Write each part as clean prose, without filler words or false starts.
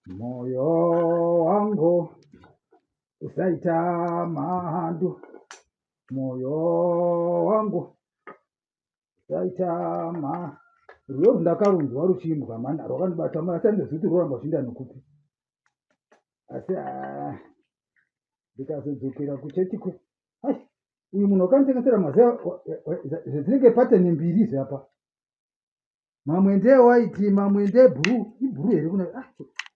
Moyo wangu usaita mhandu, moyo wangu usaita ma rwiyo rundakarunzwa ruchiimbwa mani rwakandibata mani asi handizivi kuti rworamba ruchiinda nokupi asi ah, ndikazodzokera kuchechi kwe ai uyu munhu wakanditengesera maziva zvedzinenge pateni mbiri zveapa mamwe ndeewaiti mamwe ndeebhuruu ibhuruu here kuna ah,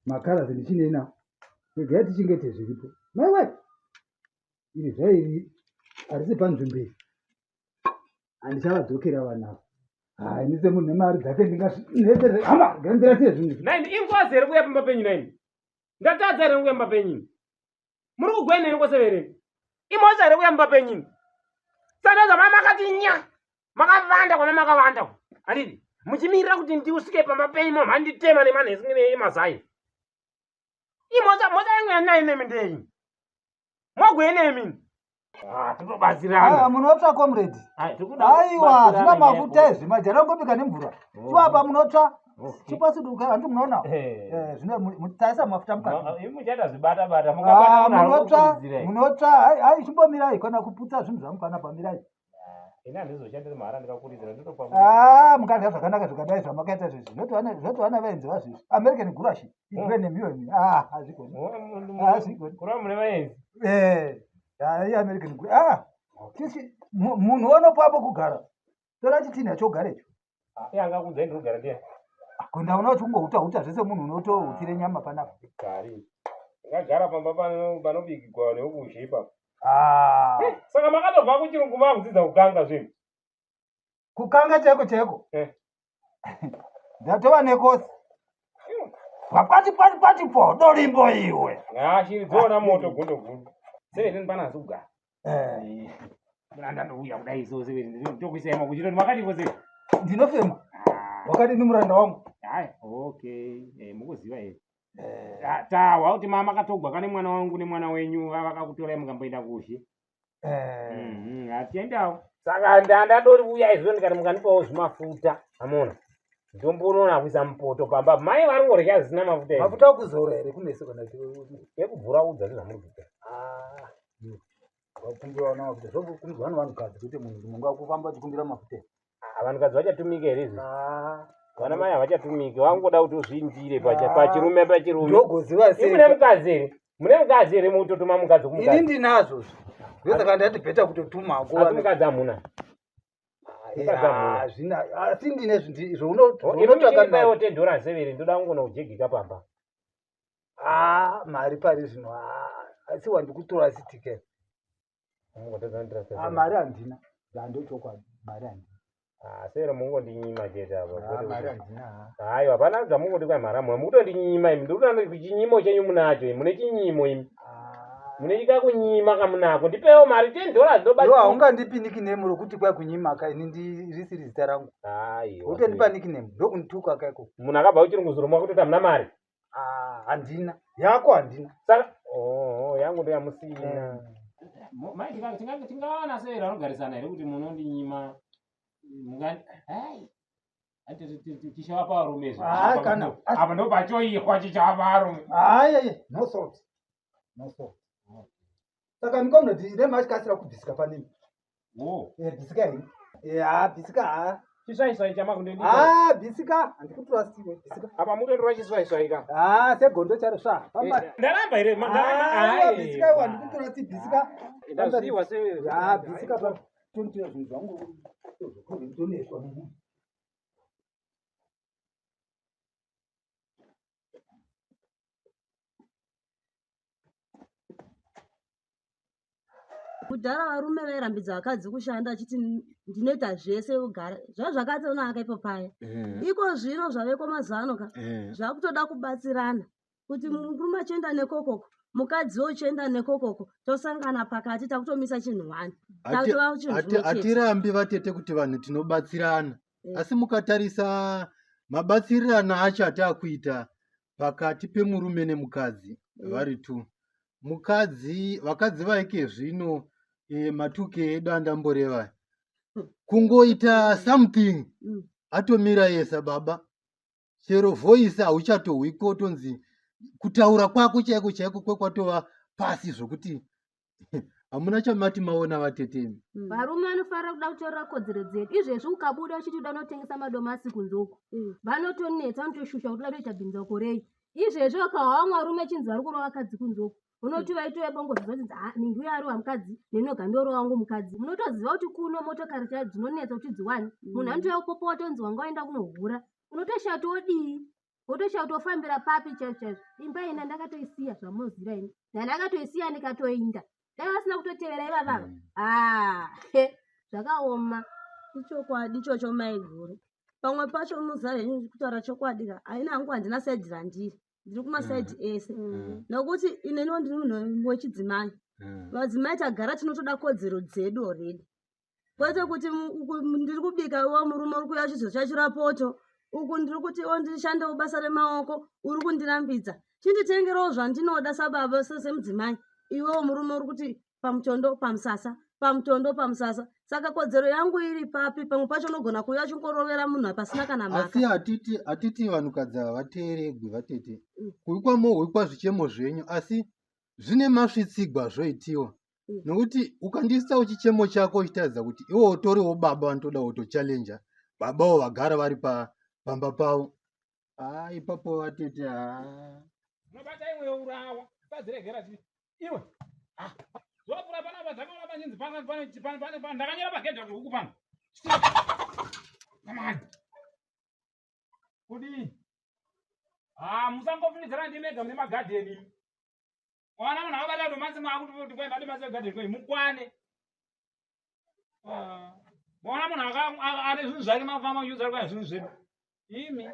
makara zvendichinei nawo regai tichengete zviripo maiwe iri zvairi harisi panzvimbo iyi handichavadzokera vanhu ava hai ini semunhu nemari dzake ndingasvinetse hama gandirasiye zvinhu izvi Nine, ingozi here kuuya pamba penyu nine? Ndatadza here kuuya pamba penyu? Muri kugwena here kwose here? Imhosva here kuuya pamba penyu? Saka zvama makati nya. Makavanda kwana makavanda. Handidi. Muchimirira kuti ndiusvike pamba penyu momhanditema nemanhesi nemazai. Imhosva mhosva yangu yanayo nemi ndeyenyu. Mogwenemi. Ah, tinobatsirana. Ah, munotsva comrade. Aiwa, zvina mafuta izvi, majara angobika nemvura. Oh. Chiwapa munotsva. Chipasuduka, hanti munoona? Eh. eh, zvino taisa mafuta mukati. Imi muchaita zvibata bata, mukabata ah, munotsva, munotsva. Hai, chimbomirai kana kuputsa zvinhu zvangu kana pamirai. Ini handizoshandiri mahara ndikakuridzira ndotopa. Ah, mukadya zvakanaka zvikadai zvamakaita zvezvi. Zvoti vana vaenzi vazvezvi. American gurashi. Igure nemiwo imi. Ah, hazvigoni. Hazvigoni. Kureva mune vaenzi. Eh. Hayi American gurashi. Ah. Sisi munhu wanopapo kugara. Tora chitinha chogara icho. Ah, iye angakuudzai ndiri kugara ndiye. Ko ndaona kuti kungohuta huta zvese munhu unotohutire nyama panapa. Gari. Ngagara pamba pano panobikigwa neukuzhe ipapo. Ah. Eh, saka makatobva kuchirungu makudzidza kukanga zvinhu. Kukanga chaiko chaiko? Eh. Ndatova nekosi. Pakwati kwati kwati po dorimbo iwe. Ah, shiri dzoona moto gundo gundo. Seve ndini pana kugara. Eh. Muranda ndouya kudai so seve ndokuisai makuchito makadii ko seve? Ndinofema. Wakadini muranda wangu? Hayi, okay. Eh, mukuziva here? Eh. Ah, Tahwa kuti mama makatogwa kane mwana wangu nemwana wenyu vakakutorai mukamboenda kuzhe. Eh. Mhm, hatiendawo. Saka ndandadori uya izvo ndikati mukandipawo zvimafuta. Amona. Ndombonoona kuisa mupoto pamba. Mai vari kungorya zvisina mafuta. Mafuta okuzora here kumeso kana ekubvura udza zvinhu zvamuri kuita. Ah. Wakumbira vana mafuta. Zvokumbirwa nevanhukadzi kuti munhu munhu akufamba achikumbira mafuta. Ah, vanhukadzi vachatumika here izvi? Ah. Vana mai havachatumiki, vangoda kuti uzviindire Ah. pachirume pachirume. Ndogoziva sei. Mune mukadzi here? Mune mukadzi here mutotuma mukadzi Ini kumukadzi? ndinazvo. Ndosaka ndati bheta kutotuma Asi mukadzi hamuna. mukadzi hamuna. Hazvina asi ndine Imi zvaunotsvaka muchindipawo 10 dollars severe ndoda kungona kujegeka pamba. Ah, mari pari zvino. Ah, asi wandikutora sitike. Ah, mari handina. Ndochokwadi, mari handina. Ah, sero mungondinyima chete apa. Ah, mari handina. Aiwa, hapana zvamungoti kwai mari hamuna. Mukutondinyima imi. Ndikuti chinyimo chenyu munacho imi. Mune chinyimo imi. Ah. Mune chikakunyima kamunako. Ndipewo mari 10 dollars Iwe ndobatsira. haungandipi nickname rokuti kwai kunyima ka ini ndirisiri zita rangu. Aiwa. Wotondipa nickname ndokundituka ka ikoko. Munhu akabva kuchirungu zuro makutoti hamuna mari. Ah, handina. Yako handina. Saka oh, yangu ndoyamusina. Mai tingawana sei vanogarisana here kuti munondinyima mungani hai tichavapa varume izvi. Ah, kana. Apa ndo pachoihwa chichavapa varume. Hayi, no salt. No salt. Saka ndikomnoti remachikasira kubvisika panini. Oh. Eh, bvisika henyu. Eh, ah, bvisika ah. Chiswaiswai chamakundiita. Ah, bvisika. Handikutrust iwe, bvisika. Apa mukutotora chiswaiswai ka. Ah, segondo charo sva. Famba. Ndaramba here? Ah, iwe bvisika iwe, handikutrust bvisika. Ndazviwa se. Ah, bvisika pa. Tontoya zvinhu zvangu. Ndoneswa nemunhu. Kudhara varume vairambidza vakadzi kushanda achiti ndinoita zvese vogara zvava zvakatonaka ipo paya. Iko zvino zvaveko mazuva ano ka zvakutoda kubatsirana kuti murume achienda nekokoko mukadziwo uchienda nekokoko tosangana pakati takutomisa chinhu one takutova chinhu chimwe chete. Hatirambi vatete kuti vanhu tinobatsirana asi mukatarisa mabatsirirana acho ataakuita pakati pemurume nemukadzi vari two mukadzi vakadzi vaike zvino e, matuke edu andamboreva kungoita something atomira yesa baba chero voice hauchatohwiko tonzi Kutaura kwako chaiko chaiko kwekwatova pasi zvokuti hamuna chamati maona vatetemi. Mm. Varume vanofanira kuda kutorera kodzero dzedu. Izvezvi ukabuda uchiti uda unotengesa madomasi kunze uko, vanotonetsa, vanotoshusha kuti uda kutoita bhinzauko rei. Izvezvi vakawa vamwe varume chinzi vari kurova vakadzi kunze uko, unoti vaitove bongozozo vachinzi ha ningi uyo arova mukadzi neni oga ndorova wangu mukadzi. Munotoziva kuti kuno motokari chaidzo dzinonetsa kuti dziwane. Munhu anotouya kupopota onzi wanga waenda kunohura, unotoshaya kuti wodii, wotoshaya kuti wofambira papi chaizvo chaizvo. Imba ina ndakatoisiya zvamunoziva ini, ndandakatoisiya ndikatoinda, dai vasina kutotevera ivavava ah, he, zvakaoma. Ichokwadi ichocho maiguru. Pamwe pacho muziva henyu kutaura chokwadi ka, haina hangu, handina side randiri, ndiri kumasaidi ese, nokuti ineniwo ndiri munhu wechidzimai. Vadzimai tagara tinotoda kodzero dzedu already, kwete kuti uku ndiri kubika, iwo murume uri kuuya achizochachura poto, uku ndiri kuti iwo ndishandewo basa remaoko, uri kundirambidza. Chinditengerawo zvandinoda sababa, semudzimai. Iwewo murume uri kuti pamutondo pamusasa, pamutondo pamusasa. Saka kodzero yangu iri papi? Pamwe pacho unogona kuuya uchingorovera munhu pasina kana mhaka. Asi hatiti vanhukadzi havateeregwi vatete. Kuikwa mohwikwa zvichemo zvenyu, asi zvine masvitsigwa zvoitiwa, nokuti ukandiisawo chichemo chako uchitaridza kuti iwo utoriwo baba vanotoda kutochallenja babawo vagara vari pamba pavo. Haa, ipapo vatete, haa. Unobata imwe yourawa usadziregera iwe. Ah, zopura panapa dzakaona pachinzi pane ndakanyora pagedhi kuti huku pano. Come on. Kudii? Ah, musangofungidzira ndimega mune magadheni. Wana munhu akabata domasi maakuti kwai madomasi egadheni kwai mukwane. Ah, Maona munhu ane zvinhu zvake makufamba muchiudza kwai zvinhu zvedu. Imi.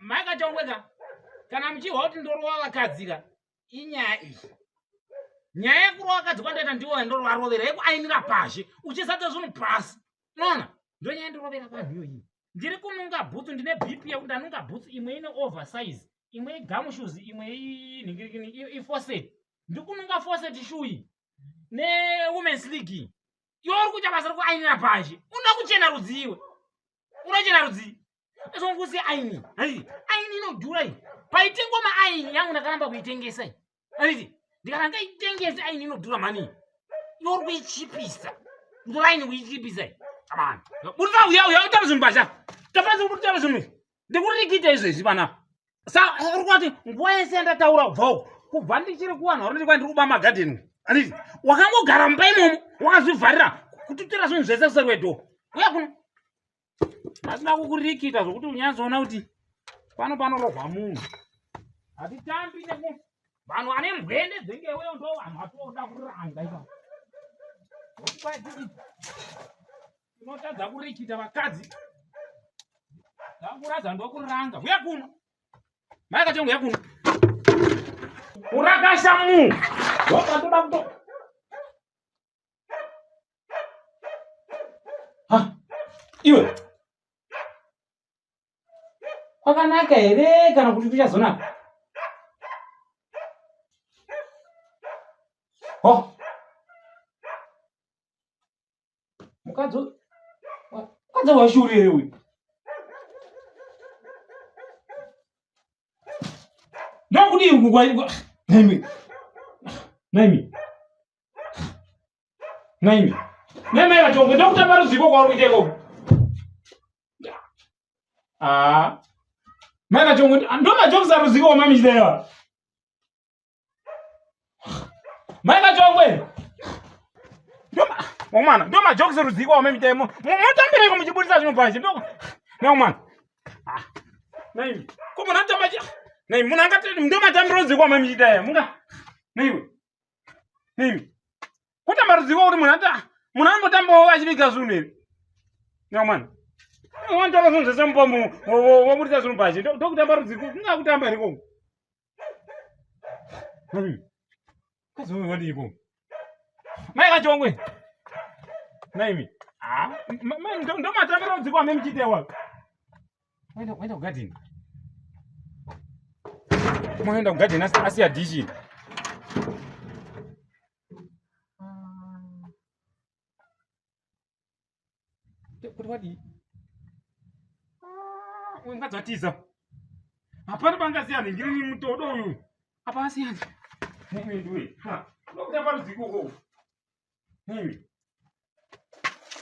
Makachongweka kana muchihwa kuti ndorova vakadzi ka, inyaya iyi. Nyaya yekurova vakadzi kwandoita ndiwo ndorovarovera yekuainira pazhe uchisatsa zvinhu pasi. Unoona? Ndonyaya ndirovera vanhu iyoyi. Ndiri kununga bhutsu, ndine BP yekuti ndanunga bhutsu imwe ine oversize, imwe igum shoes, imwe inhingirikini ifaucet. Ndiri kununga faucet shoe iyi newomen's league iyi. Iwe uri kuita basa rekuainira pazhe. Unoda kuchena rudzi iwe. Unochena rudzi. Ezongusi aini. Handiti aini inodhura iyi. Paitengwa maaini yangu ndakaramba kuitengesa iyi. Handiti ndikati hangaitengesi aini inodhura mani. Iwe uri kuichipisa. Kutora aini kuichipisa iyi. Come on. Burisa uya uya utaura zvinhu pasha. Tafanira kutaura zvinhu izvi. Ndikurikita izvezvi panapa. Sa uri kuti nguva yese yandataura kubva uku kubva ndichiri kuvanhu vari ndiri ndiri kuba magadheni. Handiti wakangogara mumba imomo wakazvivharira kututira zvinhu zvese kuseri kwedhoo. Uya kuno. Asina kukurikita zvokuti unyatsoona kuti pano panorohwa munhu. Hatitambi neku vanhu vane mbwende dzengeweyo ndo vanhu vatoda kuranga ipapo. Unotadza kurikita vakadzi. Ndakuradza ndokuranga. Uya kuno. Mai kachongo uya kuno. Kurakasha munhu. Wakatoda kuto. Ha. Iwe. Kwakanaka here kana kuti kuchazonaka? Ho. Mukadzi mukadzi washuri here uyu? Ndokudii uku kwa naimi naimi naimi naimi vachongo ndokutamba ruziko kwauri kuita ikoko. Ah. Mai vachongo ndo majokes aruziko wamamichita Mai Kachongwe. Ndo mwana, ndo majokes rudziko wamamichita motambireko muchibudisa zvinhu pazhe. Ndo no mwana. Ah. Naimi. Ko munhu anotamba chi Naimi munhu angati ndo matambiro rudziko wamamichita ya. Munga. Naiwe. Naimi. Kutamba rudziko kuti munhu ata munhu anotambawo achiviga zvinhu here? No mwana. Wanotora zvinhu zvese mumba wobudisa zvinhu pazhe. Ndokutamba rudziko kunga kutamba here koko? Kazovadiko. Mai Kachongwe. Naimi. Ah, ndo matambiro rudziko amemuchiita iwayo. Waenda waenda kugadheni. Mwaenda kugadheni asiya dishi. Kuti wadii? Uyu mukadzi watiza. Hapana pangasiya nhingirini mutodo uyu. Apa asiyana. Nemi ndiwe. Ha. Ndokutamba rudziko uko. Nemi.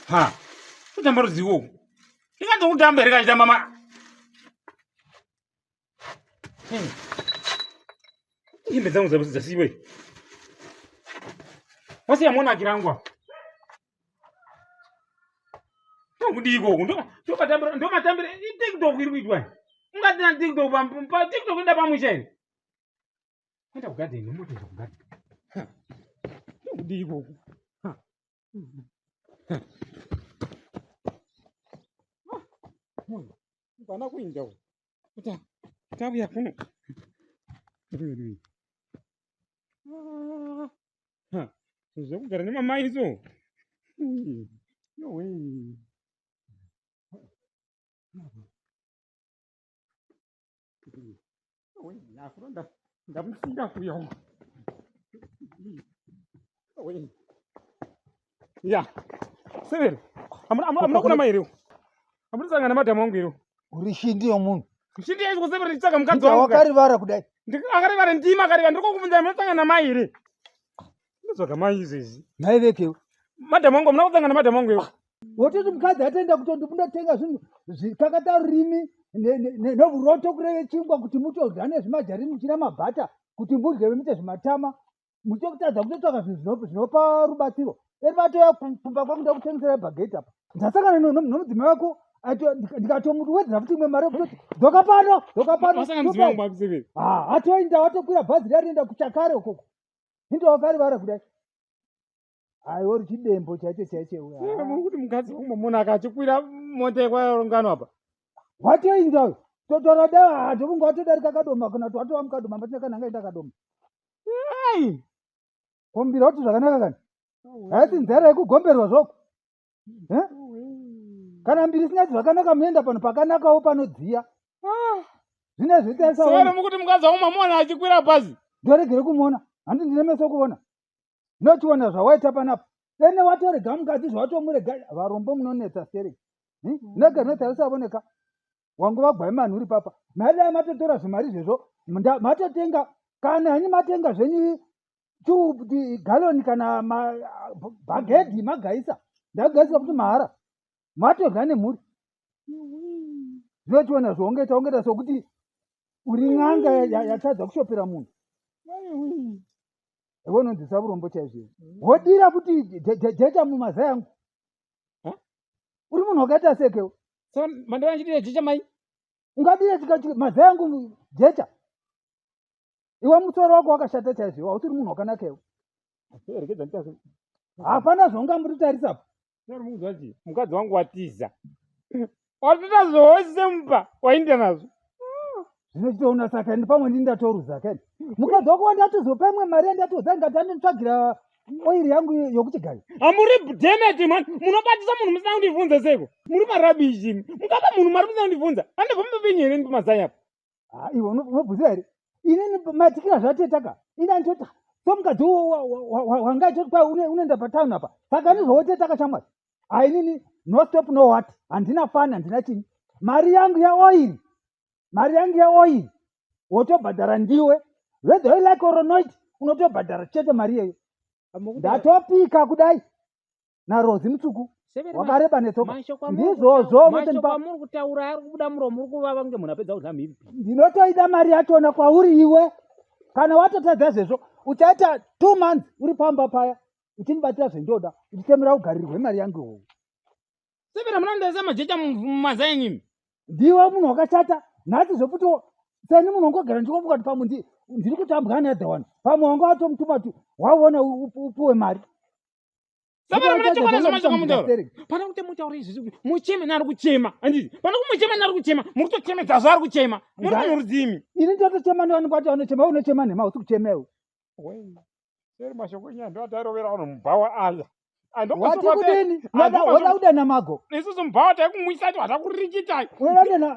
Ha. Kutamba rudziko uko. Ndikandokutamba here kachitamba ma. Nemi. Hembe dzangu dzasiwe. Wasiya mwana akirangwa. Ndokudii ikoko? Ndomatambira ndomatambira iTikTok iri kuitwa. Ungati na TikTok pa pa TikTok enda pamusha here? Enda kugarden, umotoenda kugarden. Ndokudii ikoko? Pana kuinda uko. Kuti tavuya kuno. Zvekugara nemamai so. Yowe. Ndamusira kuya. Ya. Severe. Amuna kuna mai here? Amuna sangana madam wangu here? Uri shindi yomunhu. Shindi yaizwa severe ndichitsvaga mukadzi wangu. Wakarivara kudai. Akarivara ndima akarivara ndiri kukubvunza munosangana namai here? Ndinotsvaga mai izvezvi. Mai vekewo. Madam wangu amuna kusangana madam wangu here? Wototi mukadzi atenda kutoti mundotenga zvinhu zvikakata rurimi nevuroto kureve chingwa kuti mutodya nezvimajarini muchida mabhata kuti mudye muite zvimatama muchitotadza kutotsvaka zvinhu zvinopa rubatsiro eri vatouya kumba kwangu ndakutengesera bhageti apa ndasangana nomudzimai wako ndikatomuwedzera futi imwe mari yekutoti dzoka pano dzoka pano atoenda watokwira bhazi riya rienda kuchakare ukoko indowakarivara kudai aiwa uri chidembo chaicho chaicho muri kuti mukadzi wangu munhu akachikwira mota yekwarungano apa watoinda uyo totora da ndofunga watodarika kadoma kana kuti watova mukadoma pasina kana angaenda kadoma ai kombira kuti zvakanaka kani haisi nzara yekugomberwa zvoko Eh? Kana mbiri isina zvakanaka munoenda pano pakanakawo panodziya. Ah. Zvine zvitaisa. Saka mukuti mukadzi wangu mamuona achikwira bhazi. Ndoregere kumuona. Handi ndine meso kuona. Ndinochiona zvawaita panapa. Ene watorega mukadzi zvawatomurega varombo munonetsa stereki. Hmm? Nega rinotarisa voneka. Wangu vagwai manhuri papa. Maidai matotora zvimari izvezvo matotenga kana henyu matenga zvenyu galoni kana bhagedhi magaisa ndagaisa kuti mahara matodya nemhuri zvinochiona zvaungaita ungaita sokuti uri n'anga yatadza kushopera munhu iwe unonzwisa vurombo chaizvo wodira kuti jecha mumazai angu uri munhu wakaita sekewo mandava ndichidira jecha mai ungadira mazai angu jecha iwe musoro wako wakashata chaizvo iwe hausiri munhu wakanaka iwe hapana zvaungambotitarisa apa mukadzi wangu watiza watoita zvose mupa wainda nazvo zvinochitoona saka ini pamwe ndini ndatoruza kani mukadzi wako wandatozopa imwe mari yandatoza ndikati andinotsvagira oiri yangu yokuchigayo hamuri demeti man munobatisa munhu musina kundibvunza seiko muri marabishi mungapa munhu mari musina kundibvunza andibva mupepenyu here pamazai apa Ah, iwe unobvunzira here inini matikira zvateta ka ini anditoti so mukadzi wanga achoti kwa unoenda patown apa saka ndizvowoteta ka shamwari ah inini no stop no what handina fani handina chini mari yangu yeoil mari yangu yeoil wotobhadhara ndiwe whether you like or not unotobhadhara chete mari iyeyo ndatopika kudai narozi mutsvuku wakareba netsoka ndizvozvo mashoko kutaura ari kubuda muromo uri kuvava kunge munhu apedza kudya mhiripiri ndinotoida mari yachona kwauri iwe kana watotadza zvezvo uchaita two months uri pamba paya uchindibatira zvendoda uchitemera ugarirwe mari yangu iwowo severa munandaisa majecha mumazai enyimi ndiwe munhu wakashata nhasi zvokuti seni munhu wangogara ndichikofuka kuti pamwe ndiri kutambwa another one pamwe wanga watomutuma kuti waona upiwe mari Pana kuti mutaure izvi mucheme nari kuchema handiti pana kumuchema nari kuchema muri kutochemedza zvaari kuchema muri munhu rudzimi ini ndotochema nevanhu kwati vanochema unochema nhema usi kuchema iwe seri mashoko enyaya ndoatairovera vanhu mubhawa aya wati kudini woda kudena mago isusu mubhawa taikumwisa ti hatakuririkitai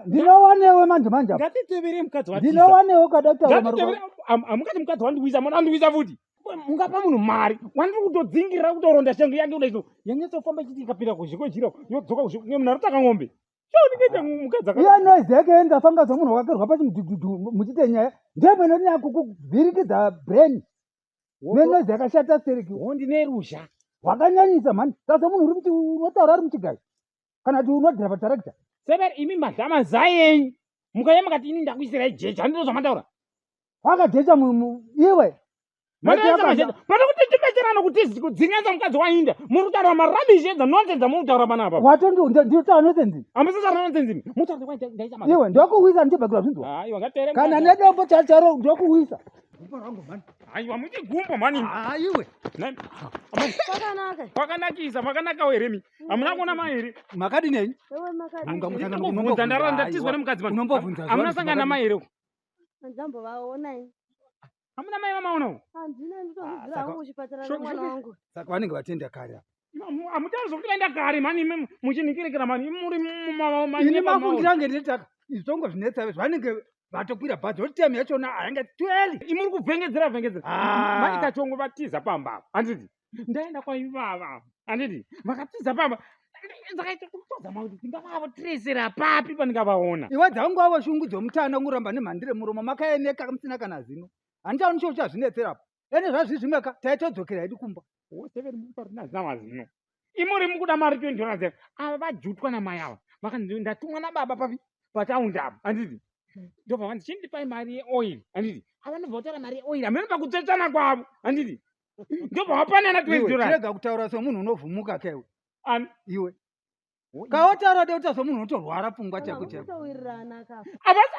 ndinowanewe manje manje ngatitevere mukadzi ndinowanewe ukada kutaura hamungati mukadzi wandiwisa mwana andiwisa futi mungapa munhu mari wandiri kutodzingirira kutoronda shangu yake kudai so yanyatsofamba ichiti ikapinda kuzhe kwejira yodzoka kuzhe kunge munhu arotaka ng'ombe. Chaunenge mukadzi aka. Iya noise yake yenda fanga somunhu wakakerwa pachi mudhudhudhu muchiite nyaya. Ndiye inonyanya kukuvhiringidza brain. Nenoise yakashata stereki. Wondine ruzha. Wakanyanyisa mhani. Sasa munhu uri unotaura ari muchigayo. Kana kuti unodhiraivha tarakita. Severi imi madya mazai enyu. Mukauya makati ini ndakuisirai jecha. Handizvo zvamataura. Wakajecha iwe. Pane kuti tibetserane kuti kudzinganisa mukadzi wainda. Muri kutaura marabishi edza nonsense dzamuri kutaura panapa. Watondinotaura nonsense. Hamusitaura nonsense imi. Mutaura kuti ndaisa mazai. Iwe ndokuwisa ndichibhakira zvinzwa. Aiwa ngatere. Kana nedombo chacharo ndokuwisa. Gumbo rangu mhani. Aiwa muti gumbo mhani. Iwe. Kwakanaka. Kwakanakisa, makanakawo here mi? Hamuna kuona mai here? Makadini henyu? Ewe makadini. Ungamutanga ndarara ndatizwa nemukadzi mani. Unombobvunza. Hamuna sangana namai here uko? Handambovaona ini. Hamuna mai vamaona uko? Handina nditozvidzira hangu kuchipatara Shoko, nemwana shoko. wangu. Saka vanenge vatenda kare apa. Hamutauri zvokuti vaenda kare mhani imi muchiningirekera mhani imi muri Ini mafungira ange ndetaka. Izvi tongozvinetsa izvi vanenge vatokwira bhazi voti time yachona hainga tweli. Imi muri kuvhengedzera vhengedzera. Ah. Mai Kachongo vatiza pamba apa. Handiti? Ndaenda kwaivava. Handiti? Vakatiza pamba. Ndakaita kutozama kuti ndingavavotiresera papi pandingavaona. Iwe dzangu avo shungu dzomutana kungoramba nemhandire muromo makaeneka musina kana zino. Handichaoni chiro chazvinetsera apa. Ene zvazviri zvimwe ka taitodzokera hedu kumba. Woseveri muparina mazino. Imuri mukuda mari 20 dollars yako. Ava vajutwa namai ava. Vakanzi ndatumwa nababa papi pataundi apa. Handiti? Ndobva vanzi chindipai mari yeoil. Handiti? Ava ndobva vataura mari yeoil. Hameno pakutsvetsana kwavo. Handiti? Ndobva vapanana 20 Iwe dollars. chirega kutaura somunhu unovhumuka kewe. Ani? Iwe. Kawotaura de kutaura somunhu unotorwara pfungwa chako chako. Kutowirirana ka.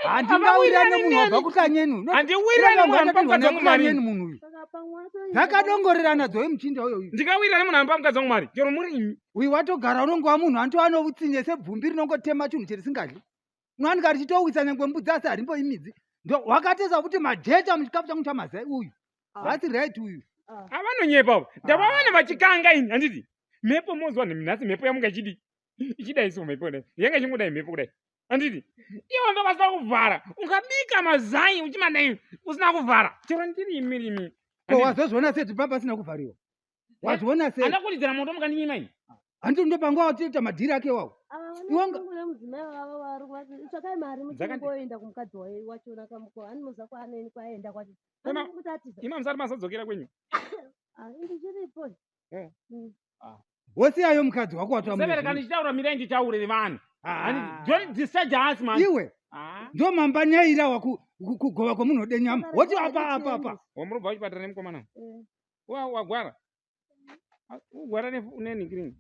Handingawirirane munhu wabva kuhlanyeni. Handiwirirane munhu anopa mukadzi wangu mari. munhu uyu. Saka pamwe atoenda. Dzakadongorerana dzowe muchinda uyo uyu. Ndingawirirane munhu anopa mukadzi wangu mari. Chero muri imi. Uyu watogara unongova munhu anotova noutsinye sebvumbi rinongotema chinhu cherisingadyi. Unowanika richitowisa nyangwe mbudzi asi harimboimidzi. Ndo wakatesa kuti majecha muchikafu changu chamazai uyu. Haasi right uyu. Avanonyepa ava. Ndavawana vachikanga ini. Handiti? Mhepo mozwa nhasi mhepo yamunga ichidii? Ichidai so mhepo kudai. Yanga ichingodai mhepo kudai. Handiti? Ivo ndo vasina kuvhara. Ukabika mazai uchimadai usina kuvhara. Chero ndiri imi rimi. Ko wazozviona sei kuti pamba pasina kuvhariwa? Wazviona sei? Handa kuridzira moto mukandinyima ini. Handiti ndopanga watoita madhiri ake iwawo. Ava Iwonga- vane nemudzimai vavo vari kuvati tsvakai mari Dzakandi- muchingoenda kumukadzi wachona kamuko handimuziva kwaanoenda kwaenda kwacho. Ema- Handikutatiza. Ima musati mazodzokera kwenyu. Ah, ndichiripo. Eh. Wosiyayo mukadzi wako watova Severe mune kana zvinhu. ndichitaura mirai nditaure nevanhu. Ah. Handiti? Don't discharge us man. Iwe Ah. ndo mambanyaira kugova kwemunhu ode nyama. Woti apa apa apa. Wamurobva kuchipatara nemukomana. Eh. Wa wagwara. Ugwara nenhingirini.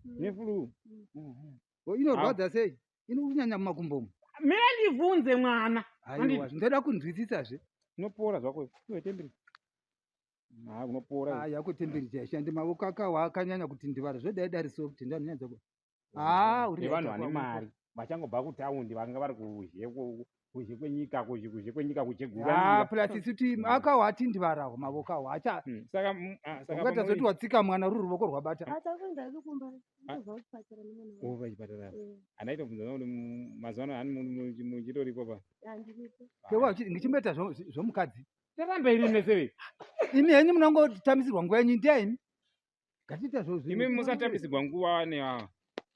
Neflu. Inorwadza sei? Inokunyanya mumakumbo umu. Mira ndibvunze mwana. Aiwa, ndoda kunzwisisazve. Unopora zvako. Iwe temberi. Ah, unopora. Ah, yako temperature haishandi mavoko akawa akanyanya kutindivara zvodai dari soft ndanyanza ku. Ah, uri Nevanhu right vane apa. mari vachangobva kutaundi vanga vari kuzhe kuzhe kwenyika kuzhe kuzhe kwenyika kuchegura. Ah, plus isu ti akawa atindivarawo mavoko awo acha. Saka saka Ungaita zoti watsika mwana ruri ruvoko rwabata. Atakuenda hedu kumba. Ndobva kuchipatara nemwana wangu. Uva chipatara. Eh, Andaitobvunza kuti mazuva ano hani muchitoripo pa. handiripo. Kewa ndichimboita zvomukadzi. Taramba iri neseve. Imi henyu munongotamisirwa nguva yenyu ndiya imi. Ngatiite zvozvo. Imi musatambisirwa nguva neava.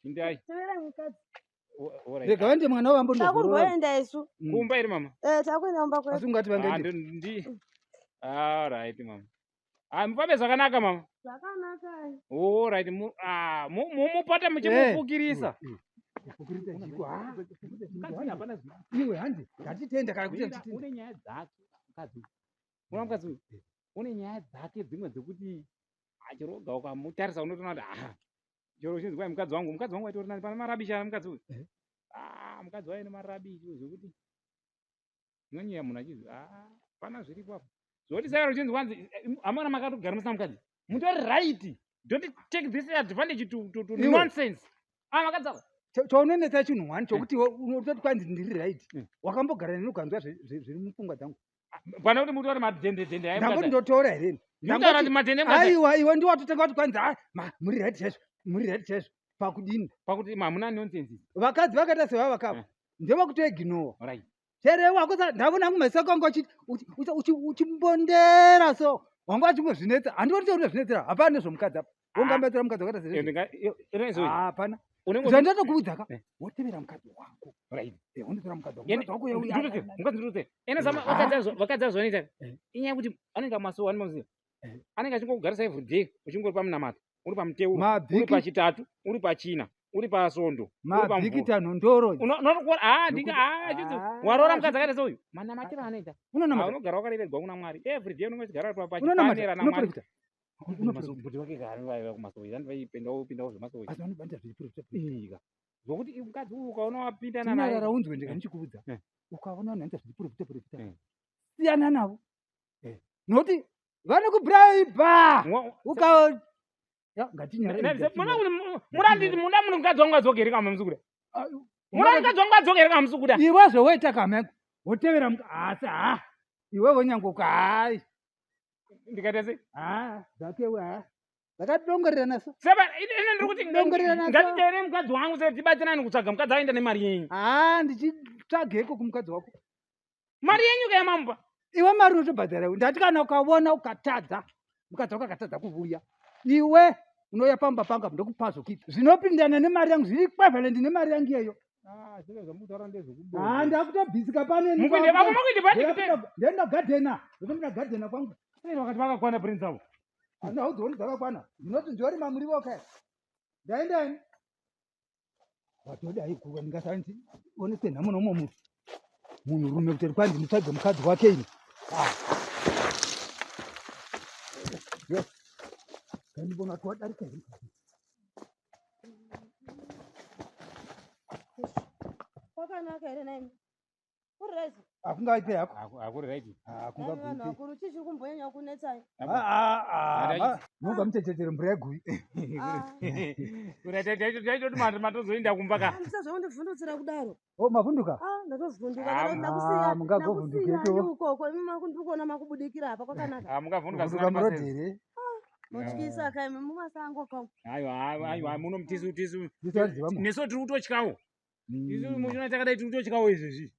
Indai. Teverai mukadzi. Rega vaende mwana wavo ambondozorora. Takurwaenda isu. Kumba iri mama. Eh, takuenda kumba kwedu. Asi ungati Ah, vangaende. ndi. All right mama. Ah, mufambe zvakanaka mama. Zvakanaka. All right mu ah mumupota muchimufukirisa. Kufukirisa jiko. Ah. Mukadzi hapana zvinhu. Iwe handi ngatitenda kana kuti titende. Une nyaya dzake mukadzi. uyu. Unoona mukadzi uyu? Une nyaya dzake dzimwe dzekuti achiroga ukamutarisa unotoona kuti ah chero uchinzi kwai mukadzi wangu mukadzi wangu aitori nani pane marabishi ana mukadzi uyu. Eh. Ah mukadzi waine marabishi zvekuti unonyeya munhu achizi ah pana zviripo apa. Zvekuti saka uchinzi kwanzi hamuna makatogara musina mukadzi. Mutori right. Don't take this advantage to Iwe. nonsense. Ah makadzi ava. Chaunonetsa chinhu one chokuti iwe unototi kwanzi ndiri right. Eh. Wakambogara neni ukanzwa zviri mupfungwa dzangu. Pana kuti mutori madhende dhende aye Ndangoti mukadzi. ndotora here ini? Ndikutaura kuti madhende mukadzi. Aiwa iwe ndiwe watotanga kuti kwanzi ah muri right chaizvo muri right chaizvo pakudini. Pakuti hamuna nonsense. Vakadzi vakaita sevava kava Eh. ndevekutoignowa. Right. Chere wako ndavona hangu maziso ako anga uchimbondera so wanga uchingozvinetsa. Handioni chaunozvinetsera hapana nezvomukadzi apa. Ungambatsira mukadzi wakaita sezvo. Hapana. Unenge Zvandatokuudza ka Eh. wotevera mukadzi wako. Right. Eh, wondotora mukadzi wako. Yene- Mukadzi wako uya- Ndinotoziva, mukadzi ndinotoziva. Ene sama Ah. vakadzi azvo- vakadzi azvanoita Eh. inyaya yekuti anenge amasowa anomaziva Eh. anenge achingokugarisa everyday uchingori pamunamato uri pamuteuro uri Mabhiki pachitatu uri pachina uri pasondo uri mabhiki pamvura tanhondoro. unokuona ah ndinga Nokuti- ah chidzi Ah, waroora mukadzi akaita seuyu manamatiro anoita Ah, Unonamata. unogara wakareverwa kuna mwari everyday unenge uchigara Unonamata. pachipanera namwari Unoprofita. Unoprofita. kuti wake vaiva kumasowe vanhu vaipindawo pindawo zvemasowe Asi vanobanda zvechiprofita. Ika. Zvokuti iwe mukadzi uyu ukaona wapinda Tinyarara nanaye unzwe ndika ndichikuudza. Eh. Ukaona vanhu vanoita zvechiprofita profita. Eh. Siyana navo. Nokuti vanokubraiba. Uka Ya, ngatinyarare. muranditi muda muno mukadzi wangu adzokere kama musukuda muda mukadzi wangu adzokere kama musukuda Iwe zvowoita kama wotevera asi ha. Iwewe nyange uka hai. ndikaita sei Ha, dzakewe ha. Dzakadongorerana so. saka ine ndiri kuti Dongorerana so. ngatiteere mukadzi wangu se tibatsirane kutsvaga mukadzi aenda nemari yenyu Ha, ndichitsvageko kumukadzi wako. mari yenyu kayamamupa Iwe mari unotobhadhara iwe. Ndati kana ukaona ukatadza, mukadzi wako akatadza kuvuya. Iwe unouya pamba panga ndokupa zvokuita. Zvinopindana nemari yangu zviri equivalent nemari yangu iyeyo. Ha, ndakutobhisika pane. Mukuinde vako mukuinde pandikute Ndenda gadhena. Ndotoenda gadhena kwangu. vakati vakakwana prince avo Asi haudzioni dzakakwana. Ndinoti ndiorima muriwo kaya. Ndaenda ini. Watodai kuva ndingasaoneswe nhamo nomwe munhu. Munhurume kuti kwanzi nditsvage mukadzi wake ini. Ah. Yes. Ndandibona kuti wadarika here. Kwakanaka here naimi? Uri right? Hakungaite hako. akuri right Nani vanhu Hakungaite. vakuru chii chiri kumbonyanya kunetsai? Munga muchechetere mvura yeguvi. Ah. taitoti matozoenda kumba ka Musazvondivhundutsira kudaro. Oh, mavhunduka? Ah, ndatovhunduka. Ah, Kana ndakusiya. ah, mungagovhunduka ndakusiyai ikewo. ukoko. Imi ndikuona makubudikira apa kwakanaka. Ah, mungavhunduka Kuvhunduka murodhi here? Motyisa ka imi mumasango ka. aiwa aiwa muno mutisu tisu Ndisaziva mu. nesu tiri kutotyawo isu muchiona takadai tiri kutotyawo izvezvi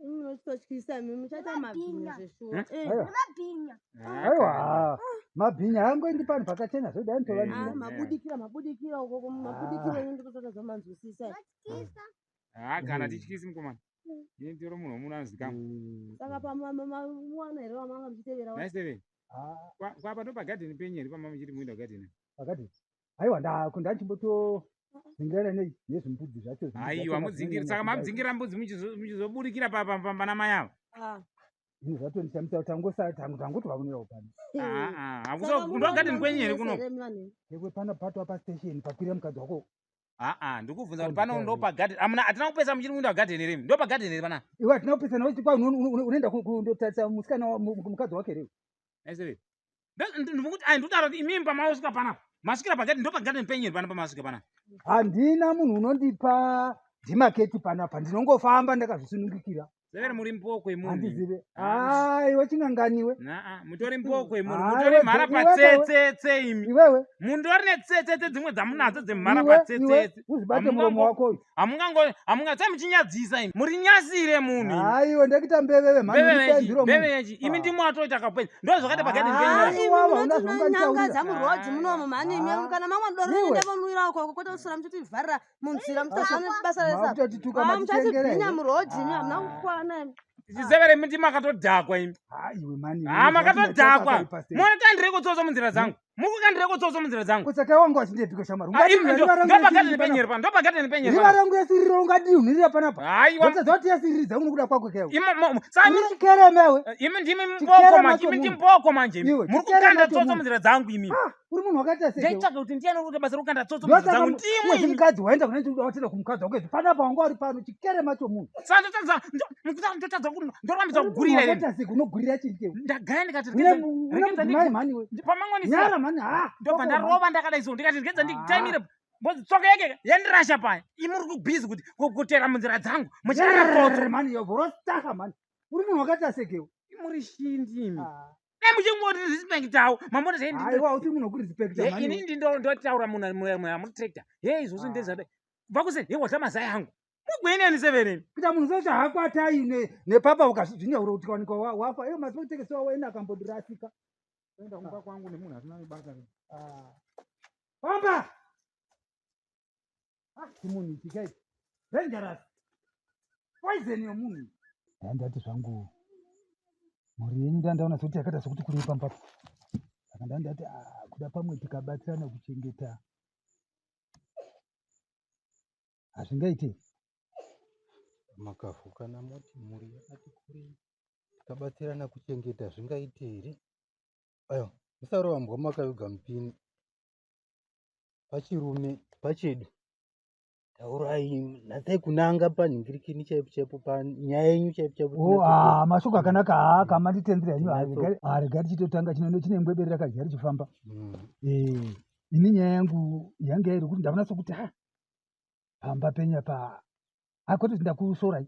Imi munototyisa imi muchaita mabhinya zveshuwa. Eh? Eh. Aiwa. Mabhinya. Aiwa. Mabhinya haangoendi panhu pakachena zvodai Ah, nditovanira. mabudikira mabudikira ukoko mabudikira enyu ndikutotadza manzwisisa. ha kana tityisi mukomana ini ndiro munhu womuno anozikamwa Saka pamamuwana here wamanga muchitevera wacho? naiseve Ah, kwapa ndo pagadheni penyu here pama muchiti muenda kugadheni pakati. Aiwa ndachimbotodzingirana nei nezvimbudzi zvacho. zvimbudzi aiwa zvacho mudzingiri zvinonyanya saka kudai. mamudzingira mbudzi muchizobudikira pana mai ava Ah. Zvinhu zvatondishamisa kuti tangoti vaonerawo pano. Saka ndo gadheni kwenyu here munoona kuno here vanhu? Ewe pana patwa pastation pakwira mukadzi wako. aa ndikubvunza kuti pano ndo pagadheni amuna hatina kupesa muchiri muenda kugadheni here ndo pagadheni here pana Iwe hatina kupesana kuti kwa unoenda kundotarisa musikana mukadzi wake here. naiseve ndikuti ai ndikutaura kuti imimi pamaosvika panapa masvikira pagadheni ndo pagadheni penyu here pana pamasvika panapa Handina munhu unondipa dhimaketi panapa ndinongofamba ndakazvisunungukira. severe muri mboko yemunhu Handizive. Ah. Aiwe chinganganiwe. naa mutori mboko yemunhu Ah, mutori iwe- mhara iwe- patsetsetse imi Iwewe. mundori netsetsetse dzimwe dzamunadzo dzemhara Iwe, iwe, patsetsetse uzvibate muromo wako uyu. hamungango hamunga muchinyadzisa imi muri nyasire munhu imi. Aiwe ndakuita mbeveve mhani Mbeve uri mbeve yechi imi ndimo atoita kapenzi ndo zvakaita pagadheni penyu Ah, Ah, imi Iwawa, munoti hauna zvaunganitaurira. nyanga dzamurodhi munomu mhani imi Ah. kana mamwe doro Iwe. renyu ndavonwira ukoko kwete kuswera muchitivharira munzira muchitazvane basa rese apa. Makutotituka Ah, matichengera muchatibhinya here. murodhi imi hamuna Ah. kukwana imi. chisevere imi ndimo akatodhakwa imi Ah, iwe mani. ha makatodhakwa munokandireko tsotso munzira dzangu mukukandireko tsotso munzira dzangu Kusaka wangu achindepiko shamwari. Ah, imi Ungadii ndo riva rangu ndo pagadheni resiriri penyu here panapa. pano ndo pagadheni penyu here Riva pano rangu resiriri ungadihunirira panapa. haiwa Ndotadza kuti yasiriri dzangu nokuda kwako kewe. saka Uri chikeremewe. imi ndimi Chikere mboko manje macho imi ndi munhu. mboko manje imi Iwe, muri chikere kukanda macho tsotso munhu. munzira dzangu imi Ah, uri munhu wakaita sei? ndaitsvaga kuti ndiani uri kuita basa rekukanda tsotso munzira Ndosaka dzangu ndimwe imi mukadzi waenda kuna watenda kumukadzi wako izvi. Panapa wanga uri pano chikere macho munhu. saka ndotadza ndotadza kuti ndorambidza Uri munhu kugurira here wakaita sei unogurira chii kewe? ndagaya ndikati Une une mudzimai mhani we. pamangwani Nyara mhani ha. ndobva ndarova ndakadai so ndikati regedza nditaimire bhozi tsoka yake yandirasha paya imi muri kubhizi kuti kutera munzira dzangu muchikanda tsotso mhani yovorostaka mhani. Uri munhu wakaita sei kewe? muri shindi imi Ah. dai muchingoti respectawo mamboti Aiwa uti munhu wokurespecta mhani. ini ndindotaura munhu amutractor ye izvozvo Ah. ndezvadai kubva kuse ye wadya mazai angu mugweneni severeni Kuita munhu socha hako atai nepapa ukazvinyahura kuti kawanikwa wafa. Iyo masikutekesiwa waenda akambodirasika. enda kumba kwangu nemunhu asina basa Ah. Famba! Ah, chimunhu ichi kai dangerous poison yomunhu. Ndandati zvangu mhuri yenyu ndandaona sekuti yakaita sekuti kuri pamba saka ndandati ah, kuda pamwe tikabatsirana kuchengeta hazvingaite Makavhu kana moti mhuri yakati kurei tikabatsirana kuchengeta zvingaite here? Aiwa, musarova mbwa makaviga mupini. Pachirume pachedu taurai natsai kunanga panhingirikini chaipo chaipo panyaya yenyu chaipo chaipo. Oh, ah, mashoko akanaka haa kamanditendera henyu. Ah, rega tichitotanga chinondo chine ngwebere rakadya richifamba. Eh, ini nyaya yangu yange yairi kuti ndaona sokuti ha pamba penyu apa hakwete kuti ndakusorai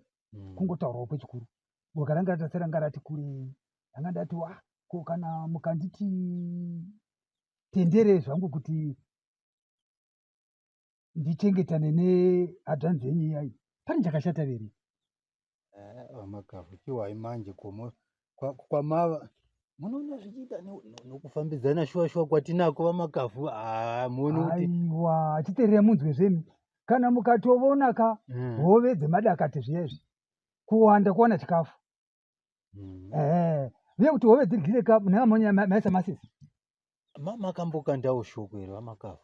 kungotaurawo kwechikuru boka ranga rata seranga rati kurei ndanga ndati wa ko kana mukanditi tendere zvangu kuti ndichengetane nehadzvanzi yenyu iyayi pane chakashata vere eh, vamakavhu chiwai manje komo kwamava munoona zvichiita nokufambidzana shuwa shuwa kwatinako vamakavhu ah, muone kuti aiwa chiterere munzwe zvemi kana mukatovona ka hove dzemadakate zviya izvi kuwanda kuwana chikafu Ehe uye kuti hove dziryire ka munenge maisa masisi Makambokandawo shoko here vamakavhu?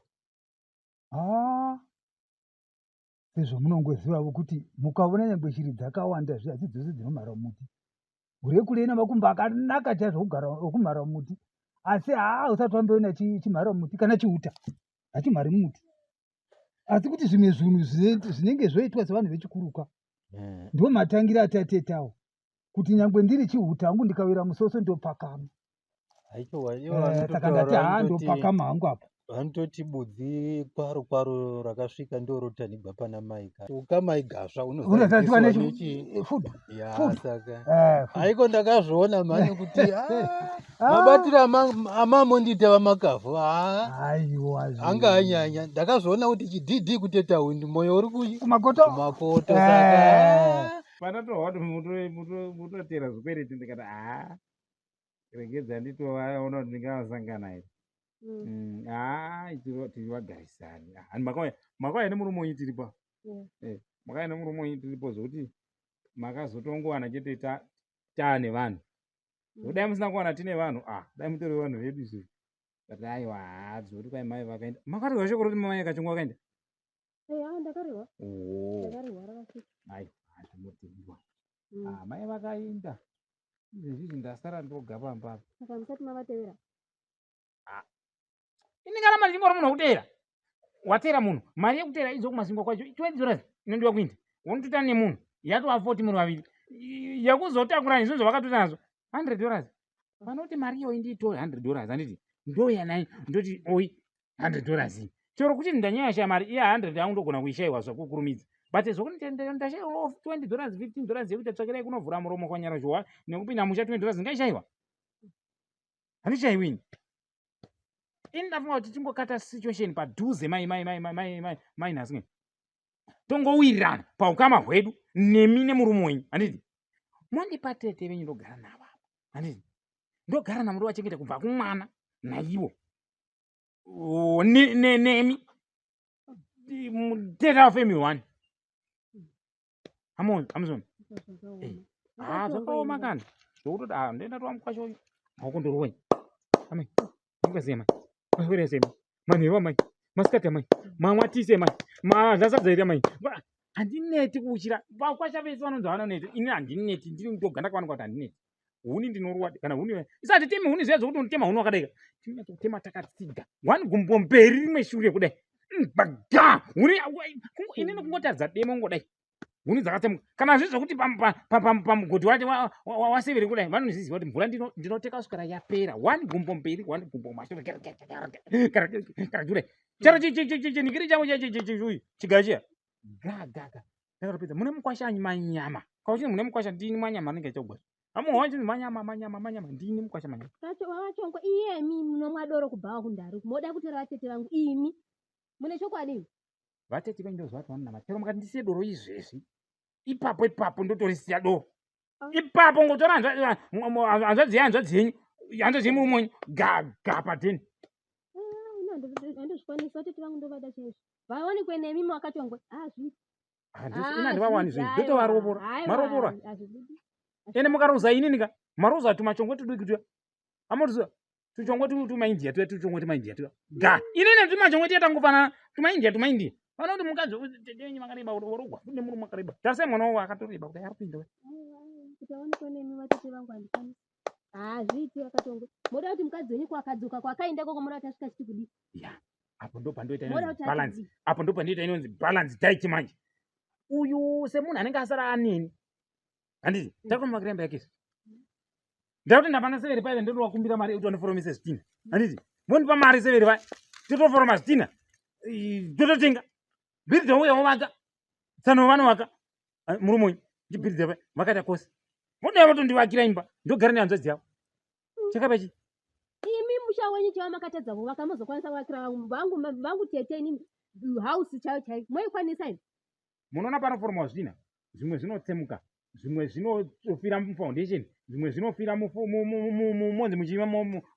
Haa sezvamunongozivavo kuti mukaona nyangwe shiri dzakawanda zviya asi dzose dzinomhara mumuti. Hurekure ine makumbo akanaka chaizvo okugara okumhara mumuti asi haa usati wamboona chimhara mumuti kana chiuta hachimhari mumuti. Asi kuti zvimwe zvinhu zvinenge zvoitwa sevanhu vechikuruka ndiwo matangira atatetawo kuti nyangwe ndiri chihuta hangu ndikawira musoso ndopakama. Eh, saka ndati haa ndopakama hangu apa. Vanototi budzi kwaro kwaro rakasvika ndorotanigwa pana mai ka. Ukamai gasva unozadziwa nechi food. Ya saka. Eh, Haiko ndakazviona mhani kuti ah, ah. mabatiro amamondiita vamakavhu ah. Aiwa. Anga anyanya ndakazviona kuti chidhidhi kuteta hundi moyo uri kumakoto. Kumakoto saka. Eh. Pandatohwa kuti mutotera zvikwereti ndikati haa regedza nditovaona kuti ndingavasangana here. Haa tiri vagarisani. Hani makauya makauya nemurume wenyu tiripo. Eh, makauya nemurume wenyu tiripo zvekuti makazotongowana chete taane vanhu. Dai musina kuwana tine vanhu ah dai mutori vanhu vedu izvo. But aiwa haa zvekuti kwai mai vakaenda. Makatorwa shoko rokuti mai Kachongwe vakaenda? Eh, ah, ndakarihwa. Oh. Ndakarihwa rakasvika. Aiwa zvinotendiwa. Ah, mai vakaenda. Izvezvi ndasara ndoga pamba apa. Saka musati mavatevera. Ah. Ini kana mari chingori munhu wekuteera. Wateera munhu. Mari yekuteera idzo kumasingwa kwacho 20 dollars inondiwa kuinda. Wonotoita nemunhu. Yatova 40 muri vaviri. Yekuzotakura izvo zvavakatoita nazvo 100 dollars. Panoti mari iyoyi ndiitore 100 dollars handiti ndouya nayo ndoti oi 100 dollars iyi. Chero kuti ndanyanya mari iya 100 yangu ndogona kuishaiwa zvakukurumidza. But zvokuti ndashaiwa 20 dollars 15 dollars yekuti tsvakirai kunovhura muromo kwanyarozhowa nekupinda musha 20 dollars ndingaishaiwa. Handichaiwi ini. Ini ndafunga kuti tingokata situation padhuze mai mai mai mai mai mai mai nhasi. Tongowirirana paukama hwedu nemi nemurume wenyu handiti? Mondipa tete venyu ndogara navo apa handiti? Ndogara navo ndovachengeta kubva kumwana naivo nemi tete family one. Amon, Amazon. Eh. Ah, zvakaoma kani. Zvokutoti ah, ndoenda tova mukwasha uyu. Maoko ndorowe. Amai. Mukaziya mai. Maswera sei mai. Manheru amai. Masikati amai. Mamwa tii mai. Madla sadza here amai. Handineti kuuchira. Vakwasha vese vanonzi vanoneti. Ini handineti. Ndini ndoga ndakawanikwa kuti handineti. Huni ndinoruwa kana huni. Isati teme huni zviya zvokuti unotema huni wakadai. Tinonyatso kutema takatsiga. One gumbo mberi rimwe shure kudai. Baga. Huni inini kungotaridza demo ngodai. Huni dzakatsemuka. Kana zviri zvokuti pamugodhi wacho wasevere kudai vanozviziva kuti mvura ndinoteka kusvikira yapera. One gumbo mberi, one gumbo mashure. Kudai. Chero chinikiri changu uyu chigayo chiya. Ga ga ga. Ndakatopedza. Mune mukwasha manyama. Kauchini mune mukwasha ndini manyama anenge achogwa. Amuhwa chinzi manyama manyama manyama ndini mukwasha manyama. Kacho wavachongwa iyemi munomwa doro kubhawa kundari moda kutora vatete vangu imi. Mune chokwadi? Vatete venyu ndoziva kuti vanonamata. Chero mukati ndisiye doro izvezvi. Ipapo ipapo ndotorisiya doro. Ipapo ngotora hanzvadzi yehanzvadzi yenyu. Hanzvadzi yemurume wenyu. Ga ga padheni. Ah, ino handizvikwanisi vatete vangu ndovada chaizvo. Vawanikwe nemi makachongwe. Hazviiti. Handisi ina ndivawani zvenyu. Ndotovarovora. Marovora. Ende mukaroza inini ka maroza tumachongwe tudiki tuya. Amotiziva tuchongwe tumaindia tuya tuchongwe tumaindia tuya. Ga. Inini tumachongwe tuya tangofanana tumaindia tumaindia. Vanoti mukadzi tete wenyu makareba vorogwa kune murume makareba. Tarisai mwana wavo akatoreba kudai ari kupinda. Kuti awanikwe nemi vatete vangu handikwanisi. Hazviiti akatongwe. Moda kuti mukadzi wenyu kwakadzoka kwakaenda ikoko moda kuti asvika achiti kudii? Ya. Apo ndo pandoita inonzi balance. Apo ndo pandoita inonzi balance diet manje. Uyu semunhu anenge asara anini. Handiti? Takamuvakira imba yake. Ndakuti ndapana severi paive ndotovakumbira mari yekuti vandiforomese zvitina. Handiti? Vondipa mari severi vai. Totoforoma zvitina. Tototenga. Bhiridha uya wovaka. Tsano vanovaka. Ah, murume uyu ndibhiridha vai. Vakaita kosi. Vodai votondivakira imba. Ndogara nehanzvadzi yavo. Chakapa chii? Imi musha wenyu chaiwo makatadza kuvaka mozokwanisa kuvakira vangu vangu vangu tete inini house chaiyo chaiyo moikwanisa imi. Munoona panoforomwa zvitina zvimwe zvinotsemuka zvimwe zvinofira mufoundation zvimwe zvinofira monzi muchiima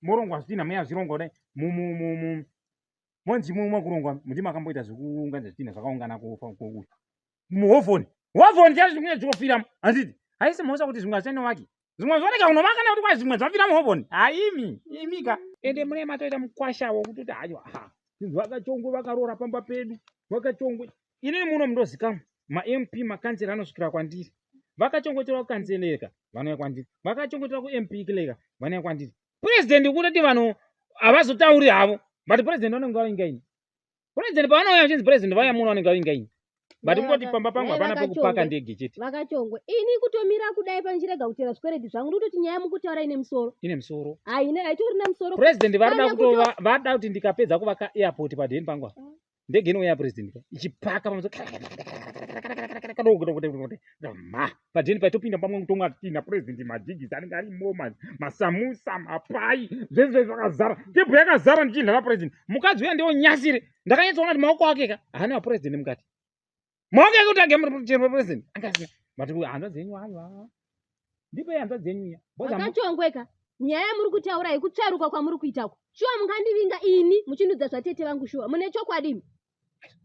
morongwa zvitina muya zvirongwa kudai monzi mumwe kurongwa muti makamboita zvekuunganidza zvitina zvakaungana muhovhoni hovhoni chacho zvimwe zvinofira handiti haisi mhosva kuti zvimwe hazvichanovaki zvimwe zvorega kunovaka nekuti kwai zvimwe zvafira muhovhoni haimi imika ende mune matoita mukwasha wokutoti hayo ha vakachongwe vakaroora pamba pedu vakachongwe Inini muno mundozikamwa maMP makanzera anosvikira kwandiri. Vakachongotora kukanzeleka vanouya kwandiri. Vakachongotora kuMP kileka vanouya kwandiri. President kutoti vanhu havazotauri havo but president vanenge vainga ini. President pavanouya vachinzi president vauya muno vanenge vainga ini. But kungoti pamba pangu hapana pekupaka ndege chete. Vakachongwe. Ini kutomira kudai pandichirega kutera zvikwereti zvangu ndikutoti nyaya mukutaura ine musoro. Ine musoro. Haine haitorina musoro. President varida kutova vada kuti ndikapedza kuvaka airport padheni pangu apa. Ndege inouya president ka ichipaka pamusoro ma padheni paitopinda pamwe kutonga tina president majigisi anenge arimo masamusa mapai zvese zvese zvakazara tebho yakazara ndichidya napresident mukadzi uya ndionyasire ndakanyatsoona kuti maoko ake ka haana vapresident mukati maoko ake kuti age president anga asina but hanzvadzi yenyu aiwa Ndipei hanzvadzi yenyu iya. Makachongweka. Nyaya yamuri kutaura yekutsveruka kwamuri kuita uku. Shuwa mungandivinga ini muchindudza zvatete vangu shuwa. Mune chokwadi imi.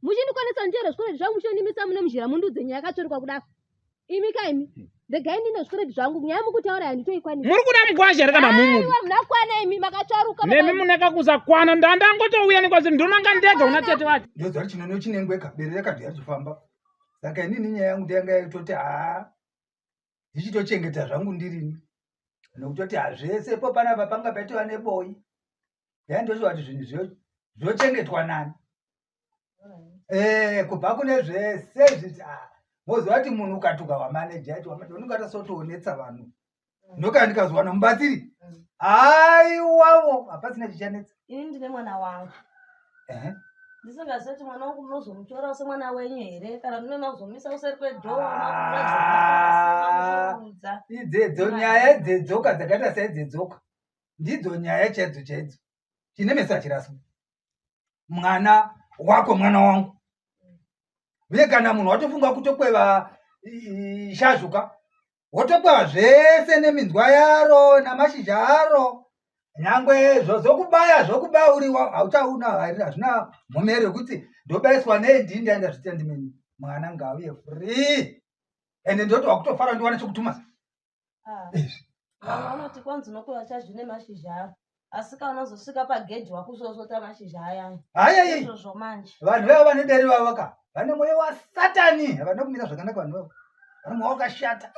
Muchindikwanisa nditero zvikwereti zvangu muchindimisa mune muzhira mundudze nyaya yakatsveruka kudaro. Imi ka imi. Regai ndine zvikwereti zvangu. Nyaya mukutaura handitoikwanisi. Muri kuda mukwasha here kana mumudi? Aiwa muna kwana imi makatsvaruka. Nemi mune kakusakwana ndandangotouya nekwazi ndonanga ndega una tete vacho. Ndoziva kuti chinono chinengweka bere rakadya richifamba. Saka inini nyaya yangu ndiyanga yaitoti haa ndichitochengeta zvangu ndirini nokutoti hazvese po panapa panga paitova neboi ndaindoziva kuti zvinhu zvochengetwa nani eh, kubva kune zvese izvi ah, moziva kuti munhu ukatuka wamaneja acho unenge atasotoonetsa vanhu ndokaa ndikazowana mubatsiri haiwavo hapasina chichanetsa ini ndine mwana wangu ndisingazive kuti mwana wangu munozomutora semwana wenyu here kana ndinoona kuzomisa kuseri kwedhoo ah, idzedzo nyaya dzedzoka dzakaita saidzedzoka ndidzo nyaya chaidzo chaidzo chine meso achiraswa mwana wako mwana wangu uye kana munhu watofunga kutokweva shazhuka wotokweva zvese neminzwa yaro namashizha aro nyangwe zvozokubaya zvokubaya uri hauchauna hazvina mhomero yekuti ndobaiswa nei ndini ndaenda zvitira ndimene mwana ngauye free ende ndoti wakutofara ndiwane chekutuma ah. izvi ah. vanoti kwanzi unokweva chazvi nemashizha aro asi kana unozosvika pagedhi wakusvosvota mashizha ayaya hayai izvozvo manje vanhu vava vane dare vava ka vane mwoyo wasatani havana kumira zvakanaka vanhu vava vane mwoyo wakashata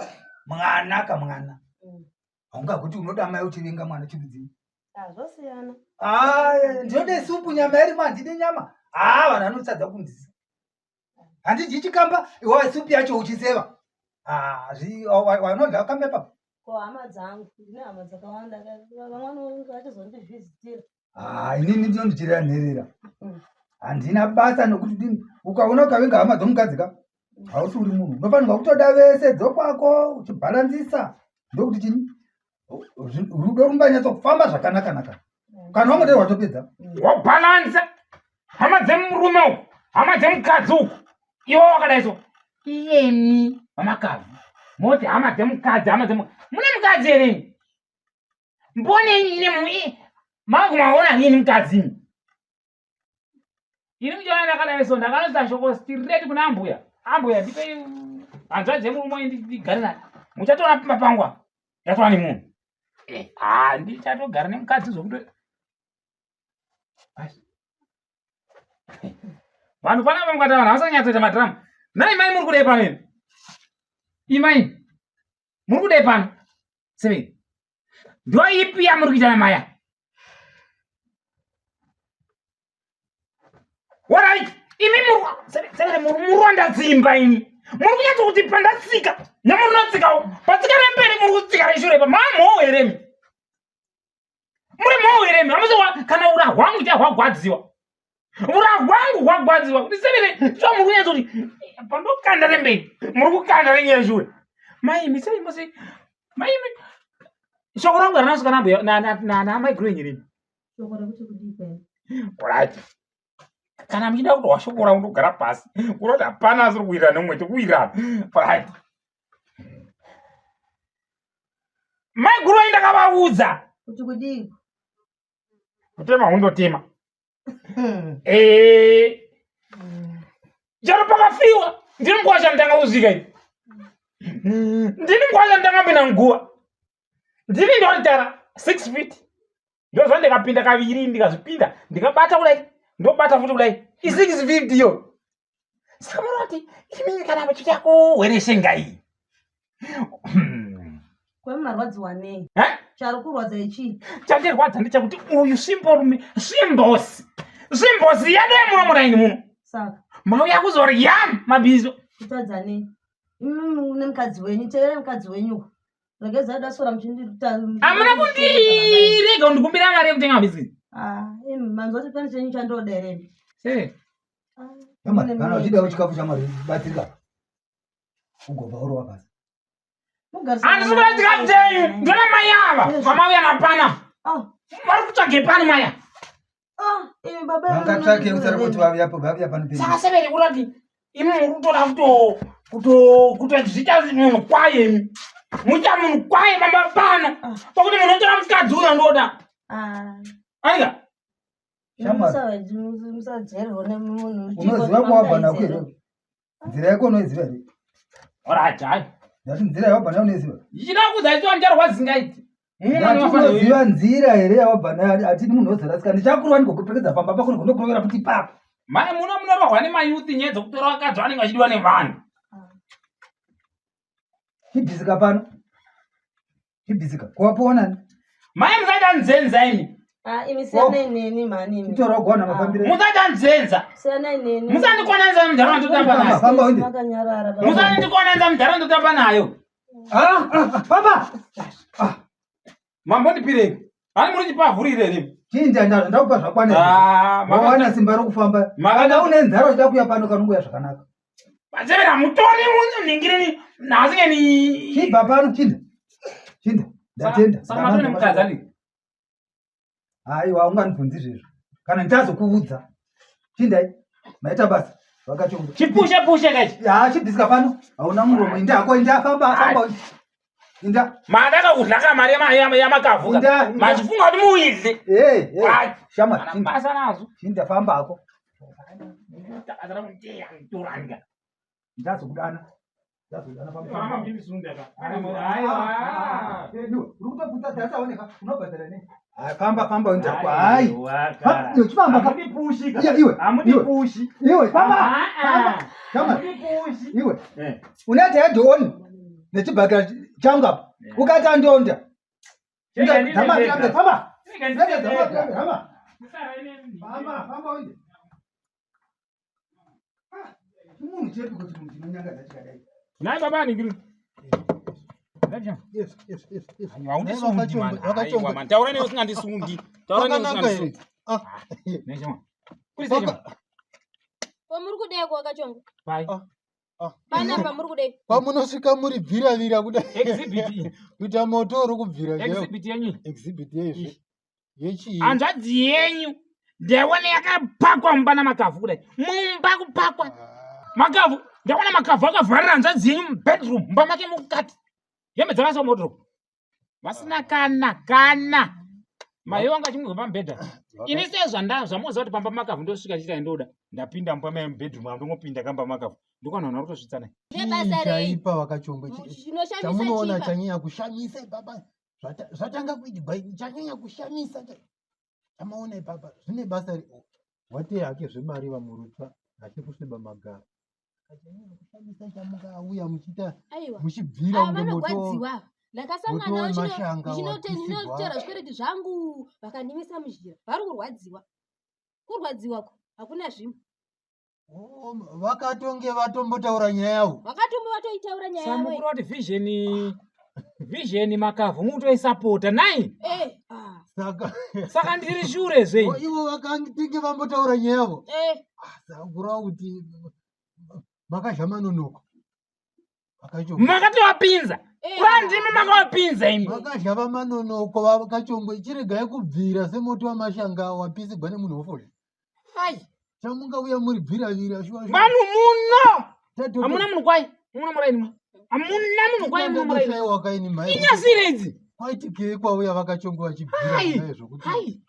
mwana ka mwana mm. haungakuti unoda mai uchivenga mwana chirudzii ah, zvosiyana ah, ndinode supu nyama irimo handidi nyama haa vanhu vanotadza kunzisa handidyi chikamba iwe supu yacho uchiseva ah, vanodya kamba ipapo ko hama dzangu ndine hama dzakawanda vamwe vachizondivhizitira ah, inini ndinondichirira nherera handina basa nokuti dini ukaona ukavenga hama dzomukadzi ka hausi uri munhu unofanirwa kutoda vese dzokwako uchibhalanzisa ndokuti chini rudo rumbanyatso kufamba zvakanaka naka kana wangodero watopedza wabhalansa hama dzemurume uku hama dzemukadzi uku iwe wakadai so iyemi vamakavhu moti hama dzemukadzi hama dzemu mune mukadzi here imi mbonei ine mangu maona nini mukadzi imi. Ini muchiona ndakadai so ndakanoisa shoko straight kuna ambuya. Ambuya ndipe hanzvadzi yemurume ndigare naye. Muchatoona pamba pangu apa. Ndatova nemunhu. Eh, ah, ndichatogara nemukadzi zvokuto Vanhu panapa mukati vanhu havasanyatsoita madrama. Nhai mai muri kudai pano imi. Imai muri kudai pano. Sevei. Ndo ipi yamuri kuita namaya? Orit imi muri muronda dzimba imi. Muri kunyatso kuti pandatsika nemunotsikawo patsika remberi muri kutsika reshure pa mamhowo here imi? Muri mhowo here imi? Hamusi kana ura hwangu chahwagwadziwa. Ura hwangu hwagwadziwa kuti severe so muri kunyatso kuti pandokanda remberi muri kukanda renyeshure. Mai imi sei mose mai imi shoko rangu harina kusvika nambuya naamai guru enyu rini. Shoko rekuti kudii kwenu? Right. Kana muchida kuti washoko rangu ndogara pasi kuroti hapana asiri kuwirirana neumwe tikuwirirana. Right. Mai guru vai ndakavaudza Kuti kudii? kutema hundotema. Eh. Chero pakafiwa ndini mukwasha nditanga kusvika ini. Ndini mukwasha nditanga kupinda muguva. Ndini ndotara 6 feet. Ndozva ndikapinda kaviri ndikazvipinda ndikabata kudai ndobata futi kudai. I 6 feet iyo. Saka munoti imi kana muchiita kuhwereshenga iyi. Kwemi marwadziwa nei? Eh? Chari kurwadza ichii? Chandirwadza ndechekuti uyu svimborume svimbosi svimbosi yedu yemuno muraini muno Saka mauya kuzorya mabizo. kutadza nei? Imi nemukadzi wenyu, teerai mukadzi wenyu uko. Regedzai daswera muchindita. Hamuna kundirega kundikumbira mari yekutenga mabhisikiti. Ah, imi manzwa kuti pane chenyu chandoda here imi? Eh. Ah, Shamwari, mune kana mune. uchidawo chikafu shamwari, batsirika. Ugobva urova pasi. Mugarisana Handisi kuda chikafu chenyu. Ndona mai ava vamauya napana. Ah, Vari kutsvage pano mai ava. ah, imi baba Vangatsvake usare kuti vauya vauya pano penyu. Saka severe kurati imi muri kutoda kuto kuto kutozviita munhu kwaye imi. Muita munhu kwaye pamba pano. Pakuti munotora mukadzi uyo ndoda. Ah. Aika. Shamwari. Musajerwa nemunhu. Unoziva kwawabva nako here? Nzira yako unoiziva here? Alright, hayi. Ndati nzira yawabva nayo unoiziva? Ndichida kuudza icho ndicharwa zingaiti. Ndati unoziva nzira here yawabva nayo? Hatidi munhu wozorasika. Ndichakurova ndigokupekedza pamba pako ndigondokurovera futi ipapo. Mai muno munorohwa nemayouth nyaya dzekutora vakadzi vanenge vachidiwa nevanhu. Chibvisika pano. Chibvisika. Kuwapoona. Mai musaita nzenza imi. Ah, imi siyanai neni mhani imi. Chitora ugona mafambiro. Musaita nzenza. Siyanai neni. Musandikonanza mudhara wandotamba naye. Famba uende. Makanyarara baba. Musandikonanza mudhara wandotamba nayo. Ah, ah, famba. Ah. Mambondipirei. Hani muri chipavhurire here? Chinja ndakupa zvakwana. Ah, wawana simba rokufamba. Kana une nzara uchida kuuya pano kanonguya zvakanaka. Vachevera mutori unhingirini nhasi ngeni. Chibva pano chinda. Chinda. Ndatenda. Saka matone mukadzi ani? Haiwa ungandibvunzi izvezvo. Kana ndichazokuudza. Chindai. Maita basa. Vakachonga. Chipushe pushe kachi. Ya chibvisika pano. Hauna muromo. Inda hako inda famba famba. Inda. Madaka kudla ka mari yamakavhu. Inda. Machifunga kuti muidle. Eh, eh. Shama. Chinda. Basa nazo. Chinda famba hako. Takazara kunteya nturanga. Ndazokudana. Ndazokudana famba. Mama ndibisunda ka. Aiwa. Uri kutobvunza data oneka unobhadhara nei? Hayi famba famba uende hako. Hayi. Iwe chifamba ka. Hamundipushi ka. Iwe. Hamundipushi. Iwe famba. Famba. Famba. Hamundipushi. Iwe. Unoita head on nechibhakera changu apa. Ukati andonda. Famba famba. Famba. Famba famba uende. Chimunhu chepi kuti munhu chinonyangadza chikadai. Nhai baba aningiri. Yes, yes, yes, yes. Haundisundi man. Aiwa man. Taura newe usingandisundi. Taura newe usingandisundi. Ah. Nechema. Kuri sei chema? Kwamuri kudei kwakachonga? Pai. Panapa muri kudei? Kwamunosvika muri bviravira kudai. Exhibit iyi. Kuita moto uri kubvira. Exhibit yenyu. Exhibit yeizve. Yechii? Hanzvadzi yenyu ndaiona yakapakwa mumba namakavhu kudai. Mumba kupakwa. Makavhu. Ndaona makavhu akavharira hanzvadzi yenyu mubedroom mumba make mukati. Hembe dzakaiswa muwardrobe. Vasina kana kana. Mai wanga achimwirwa pamubhedha. Ini sezvanda zvamoziva kuti pamba makavhu ndosvika chiita ndoda. Ndapinda mumba mai mubedroom amo ndongopinda kamba makavhu. Ndokwana vanhu vari kutosvitsana. Nebasa rei? Chaipa vakachongwe Chinoshamisa chamunoona chipa. chanyanya kushamisa ipapa zvatanga kuidigwa chanyanya kushamisa chamaona ipapa zvine basa watei hake zvemari vamurutsva hachi kusviba magaro chanyanya kushamisa chamukauya muchiita Aiwa. muchibvira Ava kunge moto vanorwadziwa ava. Ndakasangana moto navo wemashanga wapisigwa. ndinotora zvikwereti zvangu vakandimisa muzhira. Vari kurwadziwa. Kurwadziwa ko hakuna zvimwe. Oh, vakatonge vatombotaura nyaya yavo Vakatombo vatoitaura nyaya yavo. Samukuru vati vision vision makavhu mutoisapota nai. Eh. Ah. saka Saka ndiri shure zvei. Oh, ivo vakatenge vambotaura nyaya yavo Eh. Ah, kureva kuti makadya manonoko vakachongwe Makatovapinza. Eh. Kura ndimi makavapinza imi. vakadya vamanonoko vakachongwe chiregai kubvira semoto wamashanga wapisigwa nemunhu wofodya Ai. chamungauya muri bviravira shuwa shuwa. Vanhu muno. Tato- Hamuna munhu kwai. Hamuna muraini mwa. Hamuna munhu kwai muno muraini. Tatoshayiwa kaini mhai Inyasire idzi. kwaitikei kwauya vakachongwe vachibvira Ai. kudai zvokuti Ai.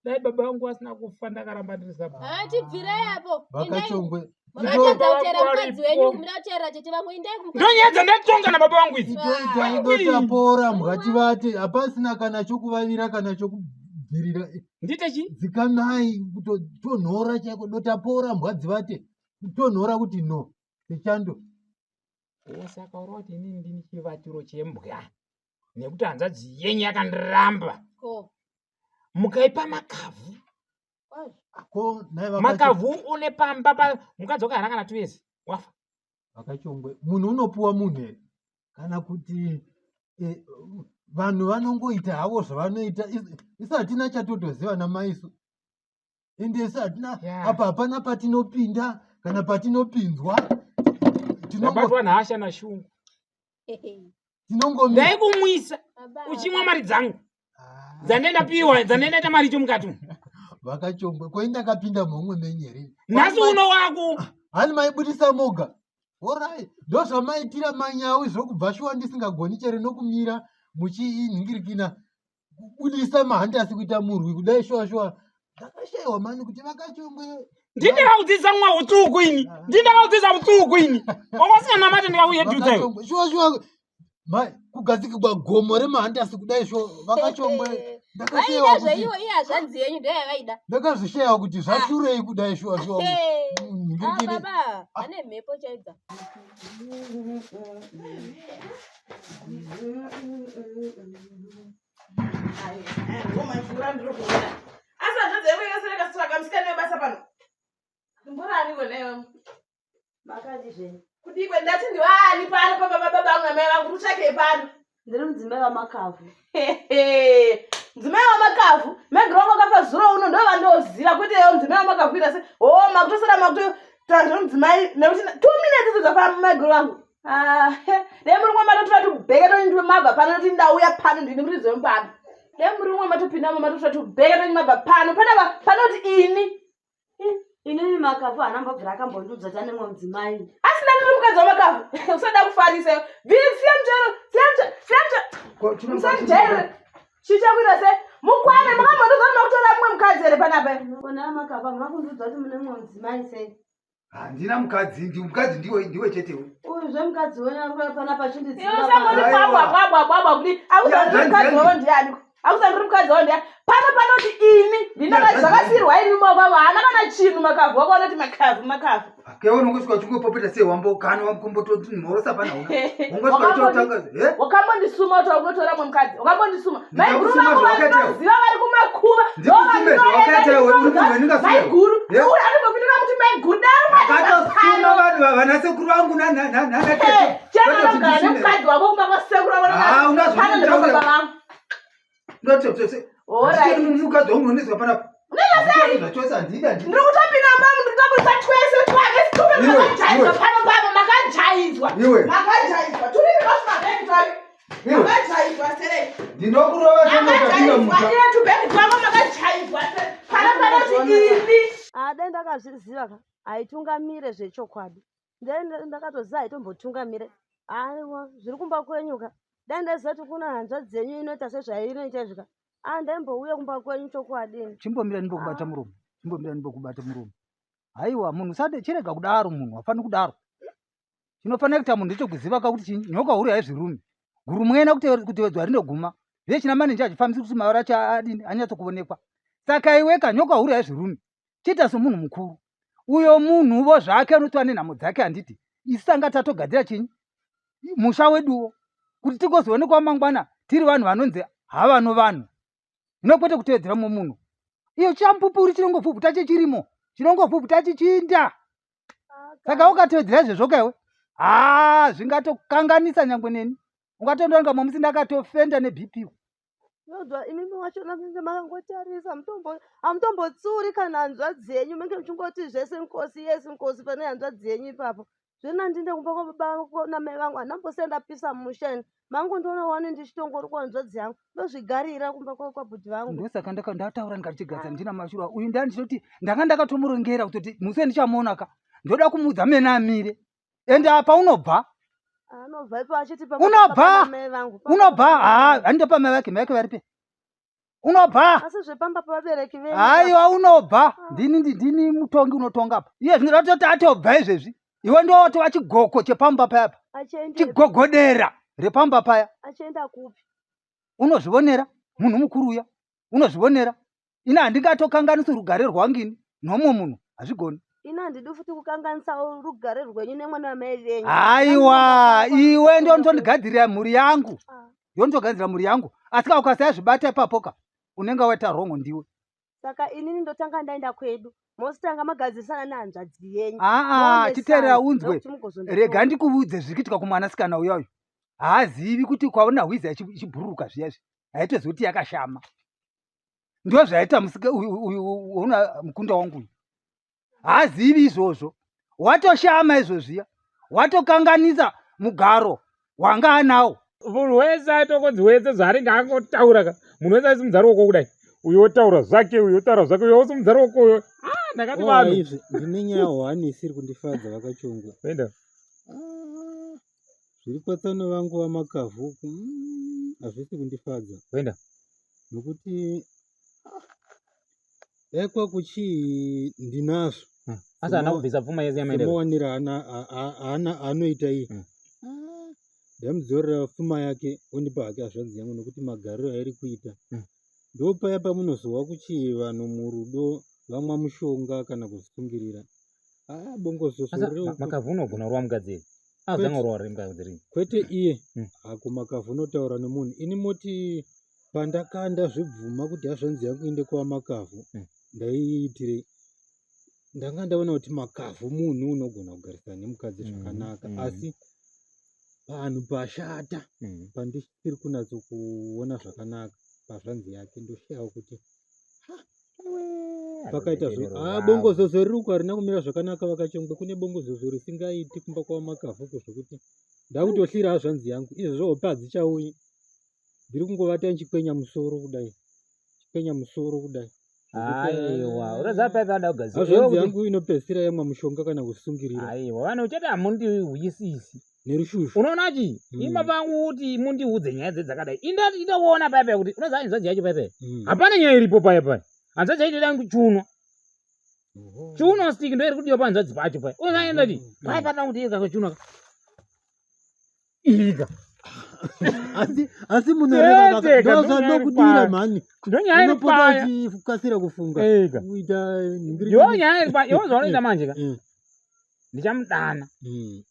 Dai baba vangu vasina kufa ndakaramba ndiri sabhuku. Ah, tibvirei apo. Endai. vakachongwe Makatadza Baba kuteera vangu mukadzi varipo. wenyu, muda kuteera tete vamwe endai kumukadzi. Ndonyaya dzandatonga nababa vangu idzi. itoitai dotapora mwativate hapasina kana chokuvavira kana chokubvirira Ndiite chi? dzikamai kutotonhora chaiko dotapora mbwadzivate kutonhora kuti no sechando Saka uri kuti inini ndini chivatiro chembwa nekuti hanzvadzi yenyu yakandiramba. Ko. Mukaipa makavhu. Kwazvo. ko nhai vakacho- Makavhu une pamba pa mukadzi wako haana kana 2 years wafa. vakachongwe munhu unopuwa munhu here kana kuti eh, vanhu vanongoita havo zvavanoita isu hatina chatotoziva namaisu ende isu hatina Yeah. apa hapana patinopinda kana patinopinzwa Tinongo- Ndabatwa nehasha nashungu. tinongomi Ndaikumwisa Baba. uchimwa mari dzangu Ah, dzandendapiwa dzandendaita mari icho mukati umu. vakachongwe koi ndakapinda momwe menyu here Nhasi uno waku hani maibudisa moga orai ndozvamaitira manyawi zvokubva shuwa ndisingagoni chero nokumira muchiinhingirikina kubudisa mahandasi kuita murwi kudai shuwa shuwa ndakashayiwa mani kuti vakachongwe ndindakakudzidzisa mwa utsuku ini ndindakakudzidzisa utsuku ini wakasina namate ndikakuyeduta iwe vakachongwe shuwa shuwa mai kugadzikirwa gomo remahandasi kudai shuwa vakachongwe Vaida ndakashayiwa kuti zveiwo iye hazvanzi yenyu ndiyo yavaida. ndakazvishayiwa kuti zvashurei kudai shuwa shuwa Eh. Ah, nhingirikini baba, vane mhepo chaidza. Ngomashura ndiri kuona. Asi hanzvadzi yangu yose rakatsvaka musikana webasa pano. Ndimborani wena iwe? Makadi zvenyu. Kudikwe ndati ndiwani pano pamba baba vangu namai vangu rutsvakei pano. Ndiri mudzimai wamakavhu. Hehe. Mudzimai wamakavhu, maiguru vangu vakafa zuro uno ndo vandoziva kwete iwe mudzimai wamakavhu kuita se. Oh, makutosara makutotaura zvemudzimai nekuti 2 minutes idzo dzafa maiguru vangu. Ah, dai muri kumwe matotora tubheke tonyi mabva pano noti ndauya pano ndini muridzi wemupano. Dai muri kumwe matopindamo matotora tubheke tonyi mabva pano panapa panoti ini. Inini makavhu haana mbobvira akambondiudza kuti ane mumwe mudzimai. Asina ndiri mukadzi wamakavhu. Usada kufarisa iwe. Bviri siya mutero, siya mutero, siya mutero. Musandijairire. Chichakuita se mukwane makambondiudza kuti makutora mumwe mukadzi here panapa. Kona makavhu hamuna kundiudza kuti mune mumwe mudzimai sei. Handina mukadzi, ndi mukadzi ndiwe ndiwe chete we. Uyu zvemukadzi wenyu ari kuuya panapa Iwe achindidziva. usangoti Aiwa. bwabwa bwabwa bwabwa kuti akuzandiri Ya, mukadzi zvanzi wavo ndiani akuzandiri mukadzi wavo ndiani pano panoti ini ndinaka Ya, zvanzi zvakasiyirwa ini maoko avo haana kana chinhu makavhu wakaona kuti makavhu makavhu Kewe unongosvika uchingopopota sei wambo kana wambototimhorosa pana una. Ungosvika uchitotanga eh? wakambondisuma kuti wakunotora mumwe mukadzi wakambondisuma maiguru Ndikakusuma vangu zvawakaita iwe. vandinoziva vari kumakuva Ndikusume zvawakaita iwe, uri munhu wendingasume. maiguru Eh? uyu anongopindura kuti maiguru Ndakatosuma vanhu vanasekuru vangu nanatete. chanogara nemukadzi wako kumba kwasekuru Ah, unazvo pano ndikutaura. ndepababa vangu Alright. Mukadzi wangu unonetswa panapa. Unoita sei? Zvachose handidi handidi. ndiri kutopinda mbamu ndiri kutoburitsa twese twake situpe Iwe, makajaidzwa iwe. pano pano makajaidzwa Iwe. makajaidzwa turipi kwasumabhegi twake Iwe. makajaidzwa serei Ndinokurova sengotapinda makajaidzwa mutsva. iye tubhegi twako makajaidzwa pano panoti ini Ah, dai ndakazviziva ka haitungamire zvechokwadi. Dai ndakatoziva haitombotungamire. Aiwa, zviri kumba kwenyu ka. Dai ndaiziva kuti kuna hanzvadzi yenyu inoita sezvainoita izvi ka. Ah, ndaimbouya kumba kwenyu chokwadi. Chimbomira ndimbokubata ah. muromo. Chimbomira ndimbokubata muromo. Haiwa munhu usade chirega kudaro munhu hafaniri kudaro. Chinofanira kuita munhu ndechekuziva ka kuti nyoka huru haizvirumi. Guru mwena kutevedzwa rinoguma. Zviye china manenji achifambisi kuti mavara acho adini anyatsokuonekwa. Saka iweka nyoka huru haizvirumi. Chiita somunhu mukuru. Uyo munhuvo zvake unotova nenhamo dzake handiti. Isu tanga tatogadzira chinyi musha weduwo kuti tigozoonekwa mangwana tiri vanhu vanonzi havano vanhu. Hino kwete kutevedzera mumwe munhu. Iyo chamupupuri chinongopfupfuta chechirimo chinongopfupfuta chichinda. Saka ukatevedzera izvezvo kaiwe haa zvingatokanganisa nyangwe neni. Ungatondoonga mumwe musi ndakatofenda neBP. Nodwa imimi wachona munenge makangotarisa hamutombotsiuri kana hanzvadzi yenyu munenge muchingoti zvese nkosi yes nkosi pane hanzvadzi yenyu ipapo. Zvino handinde kumba kwababa vangu namai vangu handambosiya ndapisa musha ini. Mangondiona wani ndichitongori kuhanzvadzi yangu ndozvigarira kumba kwabhudhi vangu. Ndosaka ndataura ndikati chigadza ndina mashura uyu ndanditoti ndanga ndakatomurongera kutoti musi wendichamuona ka ndoda kumuudza mene amire ende apa unobva Anobva ipo achiti unobva unobva haa handipe mai vake mai vake varipi unobva asi zvepamba pavabereki venyu haiwa unobva ah. ndini ndini mutongi unotonga apa iye zvino ratoti atobva izvezvi iwe ndowotova chigoko chepamba paya pa chigogodera repamba paya achienda kupi unozvionera munhu mukuru uya unozvionera ini handingatokanganisi rugare rwangu ini nomwe munhu hazvigoni ini handidi futi kukanganisa rugare rwenyu nemwana wamai venyu haiwa iwe ndontondigadzirira mhuri yangu ah. ndonotogadzira mhuri yangu asi ka ukasayazvibata ipapoka unenge waita rongo ndiwe saka inini ndotanga ndaenda kwedu mositanga magadzirisana nehanzvadzi yenyu aa chiteerera unzwe rega ndikuudze zviri kuitika kumwanasikana uya uyu haazivi kuti kwaona hwiza ichibhururuka zviya izvi haitozivi kuti yakashama ndozvaita musika uyu una mukunda wangu uyu haazivi izvozvo watoshama izvozviya watokanganisa mugaro wanga anawo munhu wese aitokonzi wese zvaanenge angotaura ka munhu wese aisimudza ruoko kudai uyo otaura zvake uyo otaura zvake uyo osimudza ruoko uyo ah, ndakati oh, vanhu izvi ndine nyaya hwani isiri kundifadza vakachongwa enda ah, zviri kwatsano vangu vamakavhu uku mm, hazvisi kundifadza enda nokuti ah, Dai kwakuchii ndinazvo. Hmm. Asi haana kubvisa pfuma yese yamaenda. Semawaniro aana anoita iye. Hmm. Ah, ndamudzorera pfuma yake ondipa hake hazvanzi yangu nokuti magariro airi kuita. Hmm. Ndopaya pamunozowa kuchi vanhu murudo vamwa mushonga kana kuzvisungirira. Ah, bongozozo Makavhu unogona kurova mukadzi here? Azanga kurova ri mukadzi rini? Kwete iye. Hako makavhu unotaura nemunhu. Ini moti pandakanda zvibvuma kuti hazvanzi yangu inde kwamakavhu mm. ndaiitirei ndanga ndaona kuti makavhu munhu unogona kugarisana nemukadzi mm, zvakanaka mm. asi panhu pashata mm. pandisiri kunatso kuona zvakanaka pazvanzi yake ndoshayawo kuti pakaita zvo ah, bongozozo riri uko harina kumira zvakanaka vakachongwe kune bongozozo risingaiti kumba kwamakavhu ko zvekuti ndakutohlira hazvanzi yangu izvozvo hope hadzichauyi ndiri kungovata ndichikwenya musoro kudai chikwenya musoro kudai aiwa unoziva paipa ada kugadzira hazvanzi yangu inopedzisira yamwa mushonga kana kusungirira aiwa vanhu uchati hamundiuyisisi nerushushu unoona chi mm. ima pangu kuti mundiudze nyaya dze dzakadai indaona paya paya kuti unoziva hanzvadzi yacho paya paya mm. hapana nyaya iripo paya paya hanzvadzi yacho ida kuchunwa chiuno stick ndo iri kudiwa panzvadzi pacho paya unoziva ndati paya pada kuti ikakachunwa Iga. Asi asi munoreva ndozvandokudira mhani. Ndonyaya iri paya. Uchikasira kufunga. Ega. Kuita nhingiri. Yo nyaya iri paya. Iwe zvaunoita manje ka. Mm. Ndichamudana. Mm.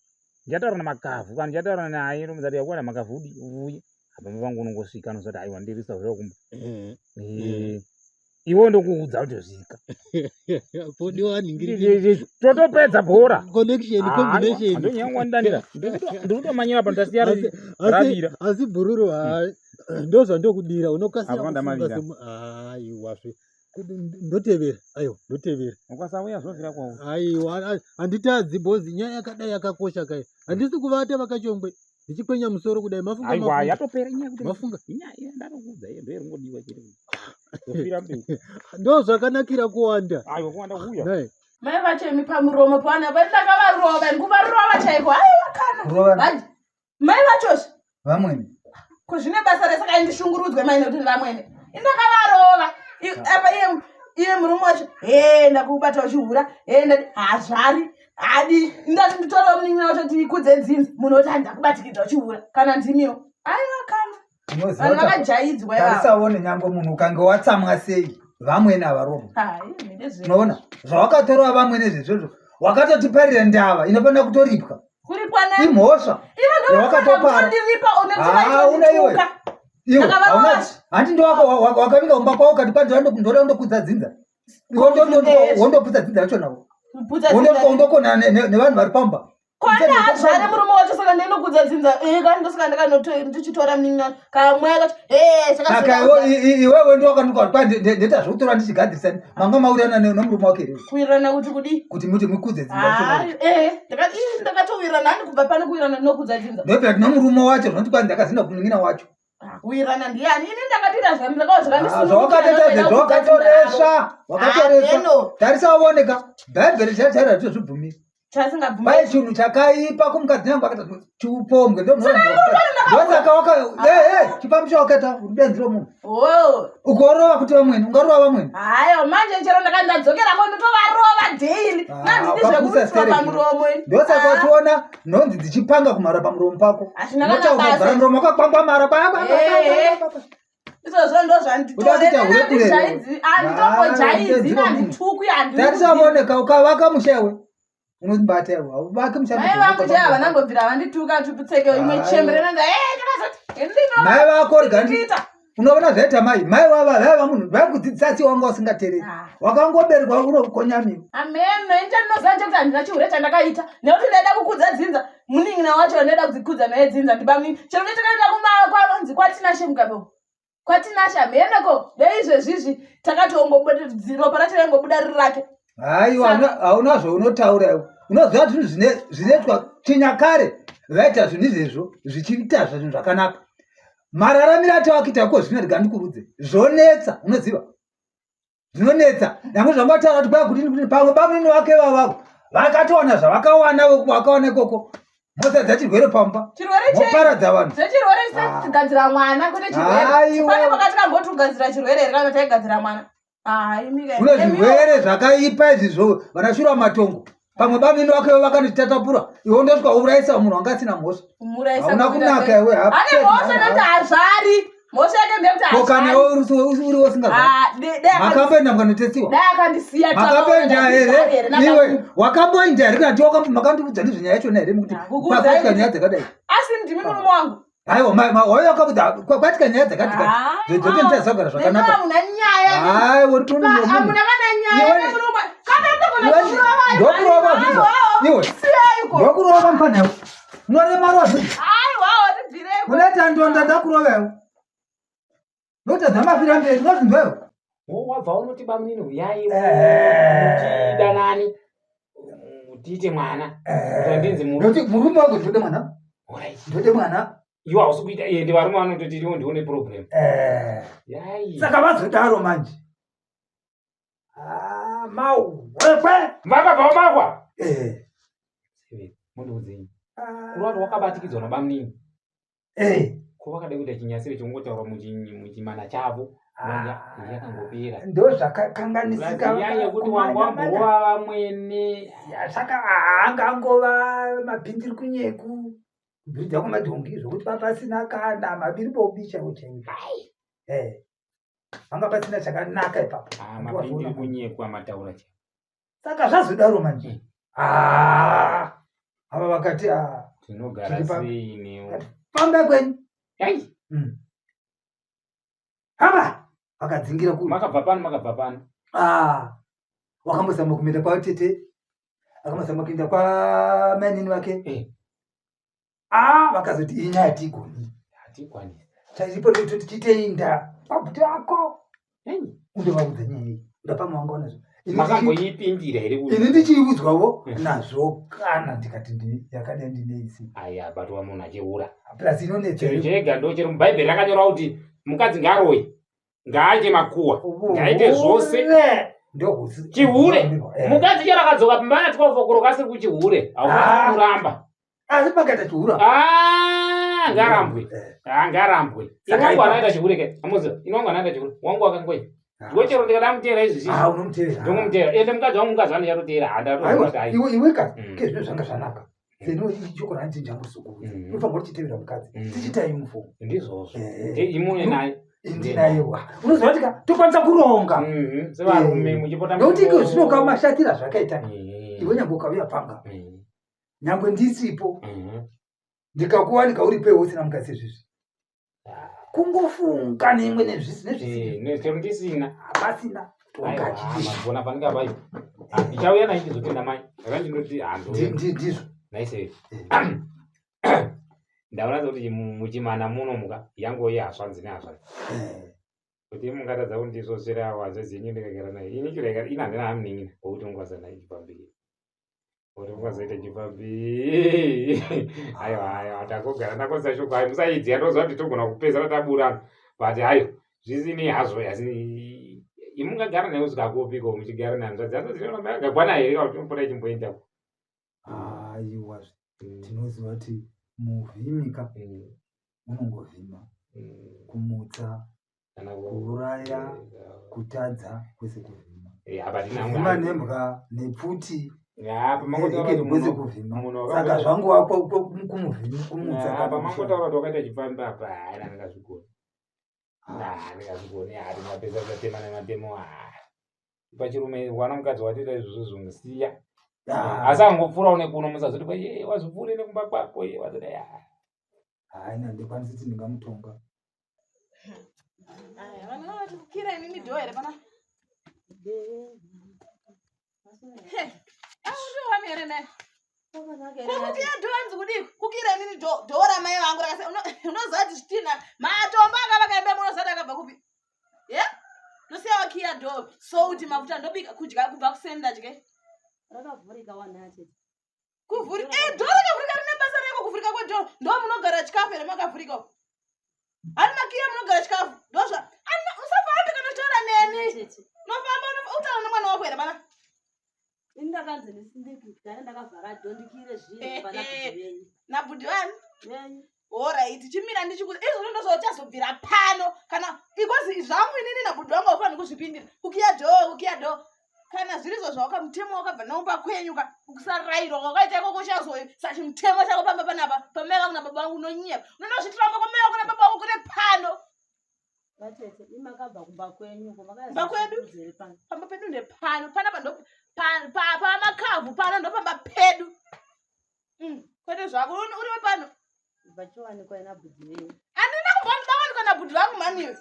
Ndichataura naMakavhu kana ndichataura naye ndomuzati yakuwana Makavhu udi uye. Apa vangu unongosvika anozoti aiwa ndirisa zvayo kumba. Eh. Eh. Iwe ndokuudza kutosvika. Podiwa nhingiri. Totopedza bhora. Connection combination. Ndonyaya wandanira. Ndikutomanyira pa ndasiya ravira. Asi bhururu ndozvandokudira unokasira kufunga semu aiwa zve. Ndotevera aiwa ndotevera. Ukasauya zvovira kwauri. Aiwa handitadzi bozi nyaya yakadai yakakosha kai. Handisi kuvata vakachongwe. Ndichikwenya musoro kudai mafunga Aiwa mafunga. yatopera inyaya kuti Mafunga. Inyaya ndatokuudza iye ndoiri ngodiwa chete. Kufira mberi. Ndo zvakanakira kuwanda. Aiwa kuwanda kuuya. Nhai. Mai vacho imi pamuromo paana vari ndakavarova ini kuvarova chaiko aiwa kana. Kurova. Mai vachozve Vamwene. Ko zvine basa rese kai ndishungurudzwe mai nekuti ndivamwene. Indakavarova. Apa iye iye murume wacho he ndakubata uchihura he ndati hazvari hadi ndati nditorewo munin'ina wacho tikudze dzinza munhu oti handakubatikidza uchihura kana ndimiwo aiwa kana vanhu vakajaidzwa tarisa uone nyangwe munhu ukange watsamwa sei vamwene havaromo unoona zvawakatorwa vamwene zvezvozvo wakatotiparira ndava inofanira kutoripwa imhosva yawakatopara hauna iwe iwe handi ndowako wakavinga kumba kwako ukati kwanzi ndoda kundokudza dzinza wondoputsa dzinza racho navo wondokona nevanhu vari pamba Kwana hazvare murume wacho saka ndinokudza dzinza eh kana ndosaka ndakanotichitora munin'ina kamwe kacho eh saka saka iwewe ndo wakanuka kwa ndeta zvekutora ndichigadzirisa manga maurirana nemurume wake here kuwirirana kuti kudii kuti muti mukudze dzinza ah, eh ndakati ndakatowirirana hani kubva pano kuwirirana ndinokudza dzinza ndopera tino murume wacho zvinoti kwanzi ndakazinda kumunin'ina wacho ah, kuwirirana ndiyani ini ndakatoita zvami ndakawa zvakandisunudzvawakatoita zvawakatoresva wakatoresva tarisa uoneka bhaibheri chachaira hatizvibvumiri chasingabvumi chinhu chakaipa kumukadzi yangu akaita chiupombwe ndosaka waka eh, chipambi chawakaita uri benzi romunhu ukorova kuti vamweni ungarova vamweni hayo manje chero ndakandadzokerako ndotovarova daily ah, nandidizvekurutswa pamuromo ndosaka wachiona nhonzi dzichipanga kumhara pamuromo pako unotaugara muromo wakakwangwamara izvozvo ndozvanditoreanditombojaizi handitukwi handitarisavoneka ukavaka musha iwe unobata iwe hauvaki musha mai vangu chai havana mbobvira vandituka tupitseke imwe chembere nanda mai vako rega unoona zvaita mai mai vava vaiva munhu vaikudzidzisa asi wanga usingatereri Ah. wakangoberekwa unokonyamiwa Amen. No, inja ndinoziva nje kuti handina chihure chandakaita nekuti ndaida kukudza dzinza munin'ina wacho ndaida kudzikudza naye dzinza ndibamunini chero ndetakaenda kwanzi kwatinashe mugabe kwatinashe hamheneko neizvezvizvi takatongobuda ropa racho raingobuda riri rake haiwa hauna zvaunotaura iwe unoziva zvinhu zvinoitwa chinyakare vaita zvinhu izvezvo zvichiita zvinhu zvakanaka mararamiro acho akuita ko zvino rega ndikuudze zvonetsa unoziva zvinonetsa nyange zvangataura kuti kwai kudini kudini pamwe bamunini wake vavavo vakatowana zvavakawana vakawana ikoko mosadza chirwere pamba moparadza vanhu zvechirwere isagadzira mwana kwete chirwere pane pakati kamboti kugadzira chirwere here kana taigadzira mwana kune zvirwere zvakaipa izvizvo vanashura matongo pamwe bamunini wake vakanotitatapura iwe undosvika urayisa munhu wanga asina mhosva hauna kunaka iwe ane mhosva nekuti hazvari mhosva yake ndeyekuti ko kana iwe uri usingazvari makamboenda mukanotestiwa dai akandisiya makamboenda here iwe wakamboenda here kana ti makandiudza ndizvo nyaya yachona here mukuti kwakaitika nyaya dzakadai asi ndimi murume wangu aiwa wauya wakaudza kwaitika nyaya dzakati kati dzote ndisazogara zvakanaka hamuna nyaya aiwa uri hamuna kana nyaya nemurume kana ndokurova zvizo iwe ndokurova mufana iwe unoremarwa zvizo aiwa tibvireko unoita ndonda ndakurova iwe ndotadza mafira mberi unozvinzwa iwe wabva unoti bamunini huyai tidanani tiite mwana ndinzi murume murume wangu ndode mwana ndode mwana iwe hausi kuita ende varume vanototi iwo ndione problem eh. saka vazodaro manje ah, mawekwe vakabva vamakwa eh. mundiudzei ah. kureva kuti wakabatikidzwa nabamunini eh. ko vakada kuita chinyasire chongotaura muchimana chavo ah, yakangopera ndozvakakanganisika yekuti wanga wamborova vamwene saka angangova mapindiri kunyeku kubhiridha kwamadhongi zvokuti papasina kana mabiribobi chaiwo chaiwo eh, panga pasina chakanaka ipapo ah, mapindiri kunyeku amataura chaiwo saka zvazodaro manje hmm. ah, ava vakati ah, tinogara sei newo famba kwenyu hmm. hamba vakadzingira ku makabva pano makabva pano ah, wakambozama kuenda kwatete akambozama kuenda kwamainini vake eh. Ah, vakazoti iyi nyaya hatigoni hatikwanisi chaipo ndototi tiitei nda pabhuti ako undovaudza nyaya iyi ndapamwe wanga unazvo makamboipindira here ini ndichiiudzwawo hmm. nazvo kana ndikati yakadai ndineisi aya batwa munhu achiura plus inonetsa chero chega ndo chero mubhaibheri rakanyorwa kuti mukadzi ngaaroye ngaaite makuwa ngaaite zvose chihure eh. mukadzi chero akadzoka pamba na 12 o'clock asiri kuchihure haukwanisi ah. kuramba asi pakaita chihure ah, Ah, ngaarambwe. Eh. Ah, ngaarambwe. Saka Ini wangu ipapo- anaita chihure ke. Amuziva. Ini wangu anaita chihure. Wangu akangoita. Ah. Ngochero ndikada mutera izvi Ah, unomutevera. Ndomutera. Ende mukadzi wangu mukadzi andichatoteera. Handatoona Aiwa, kuti ai. iwe iwe ka Mm. ke zvino zvanga zvanaka. Seno ichoko ranji njambo sukuru. Unofanira kuti chitevera mukadzi. Tichiita uniform. Ndizvozvo. Eh. Imune naye. Ndinayewa. Unoziva kuti ka tokwanisa kuronga. Sevarume Eh. muchipota. Nokuti iko zvino kamashatira zvakaita. Iwe nyangwe ukauya panga. Nyangwe ndisipo. Ndikakuwanika uripewo usina mukadzi izvizvi. Kungofunga neimwe nezvisi nezvisi. Chero ndisina. Pasina. Aiwa, magona panenge apayo. Ndichauya naye ndizotenda mai. Saka ndinoti hando. Ndizvo. Naise. Ndaona kuti muchimana muno muka yangu ye hasvanzi nehasvanzi. Kuti mungatadza kundisosera hanzvadzi yenyu ndikagara naye. Ini chirega ini handina hamunin'ina wokuti ungwaza naye chipambiri. Kuti ungazoita chipambiri. Aiwa aiwa takogara ndakonza shoko hayi musaidziya ndoziva kuti togona kupedzera taburana. But hayo zvisinei hazvo asi imungagara naye kusvika kupiko muchigara nehanzvadzi hanzvadzi inoramba yakagwana here kana kuti inopota ichimboendako. Aiwa tinoziva kuti muvhimika unongovhima kumutsa kuuraya kutadza kwese kuvhima. Apa tina Kuvhima nembwa nepfuti apa mangotaura nehekeni kuti kwese munhu kuvhima. munhu Saka wakaita- zvangova kumuvhima kumutsa apa kana kushaya. mangotaura kuti wakaita chipfambi apa hayi handingazvigoni. Handingazvigoni hari mapedza tatema nematemo pachirume wana mukadzi watoita izvozvo zvongosiya. Ah. Asi angopfuurawo nekuno musazoti kwa ye wazopfuure nekumba kwako ye wazodai. Hayi handikwanisi kuti ndingamutonga. Aya, vanhu vanoti kukira inini dhoo here pana? He, aundiwani here naye? Kukiya dhoo hanzi kudii? Kukira inini dhoo dhoo ramai vangu rakasa unoziva kuti zvitina matombo akavaka imba munoziva kuti akabva kupi? Ye? Ndosiya wakiya dhoo souti mafuta ndobika kudya kubva kuseni ndadye. Rakavhurika wanhaya tete. Kuvhurika eh dhoo rakavhurika rine basa reko kuvhurika kwedhoo ndo munogara chikafu here makavhurika uko? Hani makiya munogara chikafu ndozva Ani usafambe kana uchitaura neni. Tete. Unofamba utaura nemwana wako here bana? Ini ndakanzi ndigare ndakavhara dhoo ndikire zvinhu pana bhudhi venyu. Nabhudhi vani? Venyu. Alright, chimira ndichikuza izvozvo ndozvauchazobvira pano kana because zvangu inini nabhudhi vangu haufaniri kuzvipindira kukiya dhoo kukiya dhoo kana zvirizvo zvawaka mutemo wakabva naumba kwenyu ka kusarairwa kwakaita ikoko uchazoisa chimutemo chako pamba panapa pamai vangu nababa vangu unonyepa unondozvitiramba kwamai vangu nababa vangu kune pano Vatete, imi makabva kumba kwenyu uko Kumba kwedu? makazozere pano. Pamba pedu ndepano panapa ndo pamakavhu pano ndopamba pedu. Kwete zvako uriwe pano. Vachiwanikwa ina bhudhi venyu. Handina kumbowanikwa nabhudhi vangu maniwe.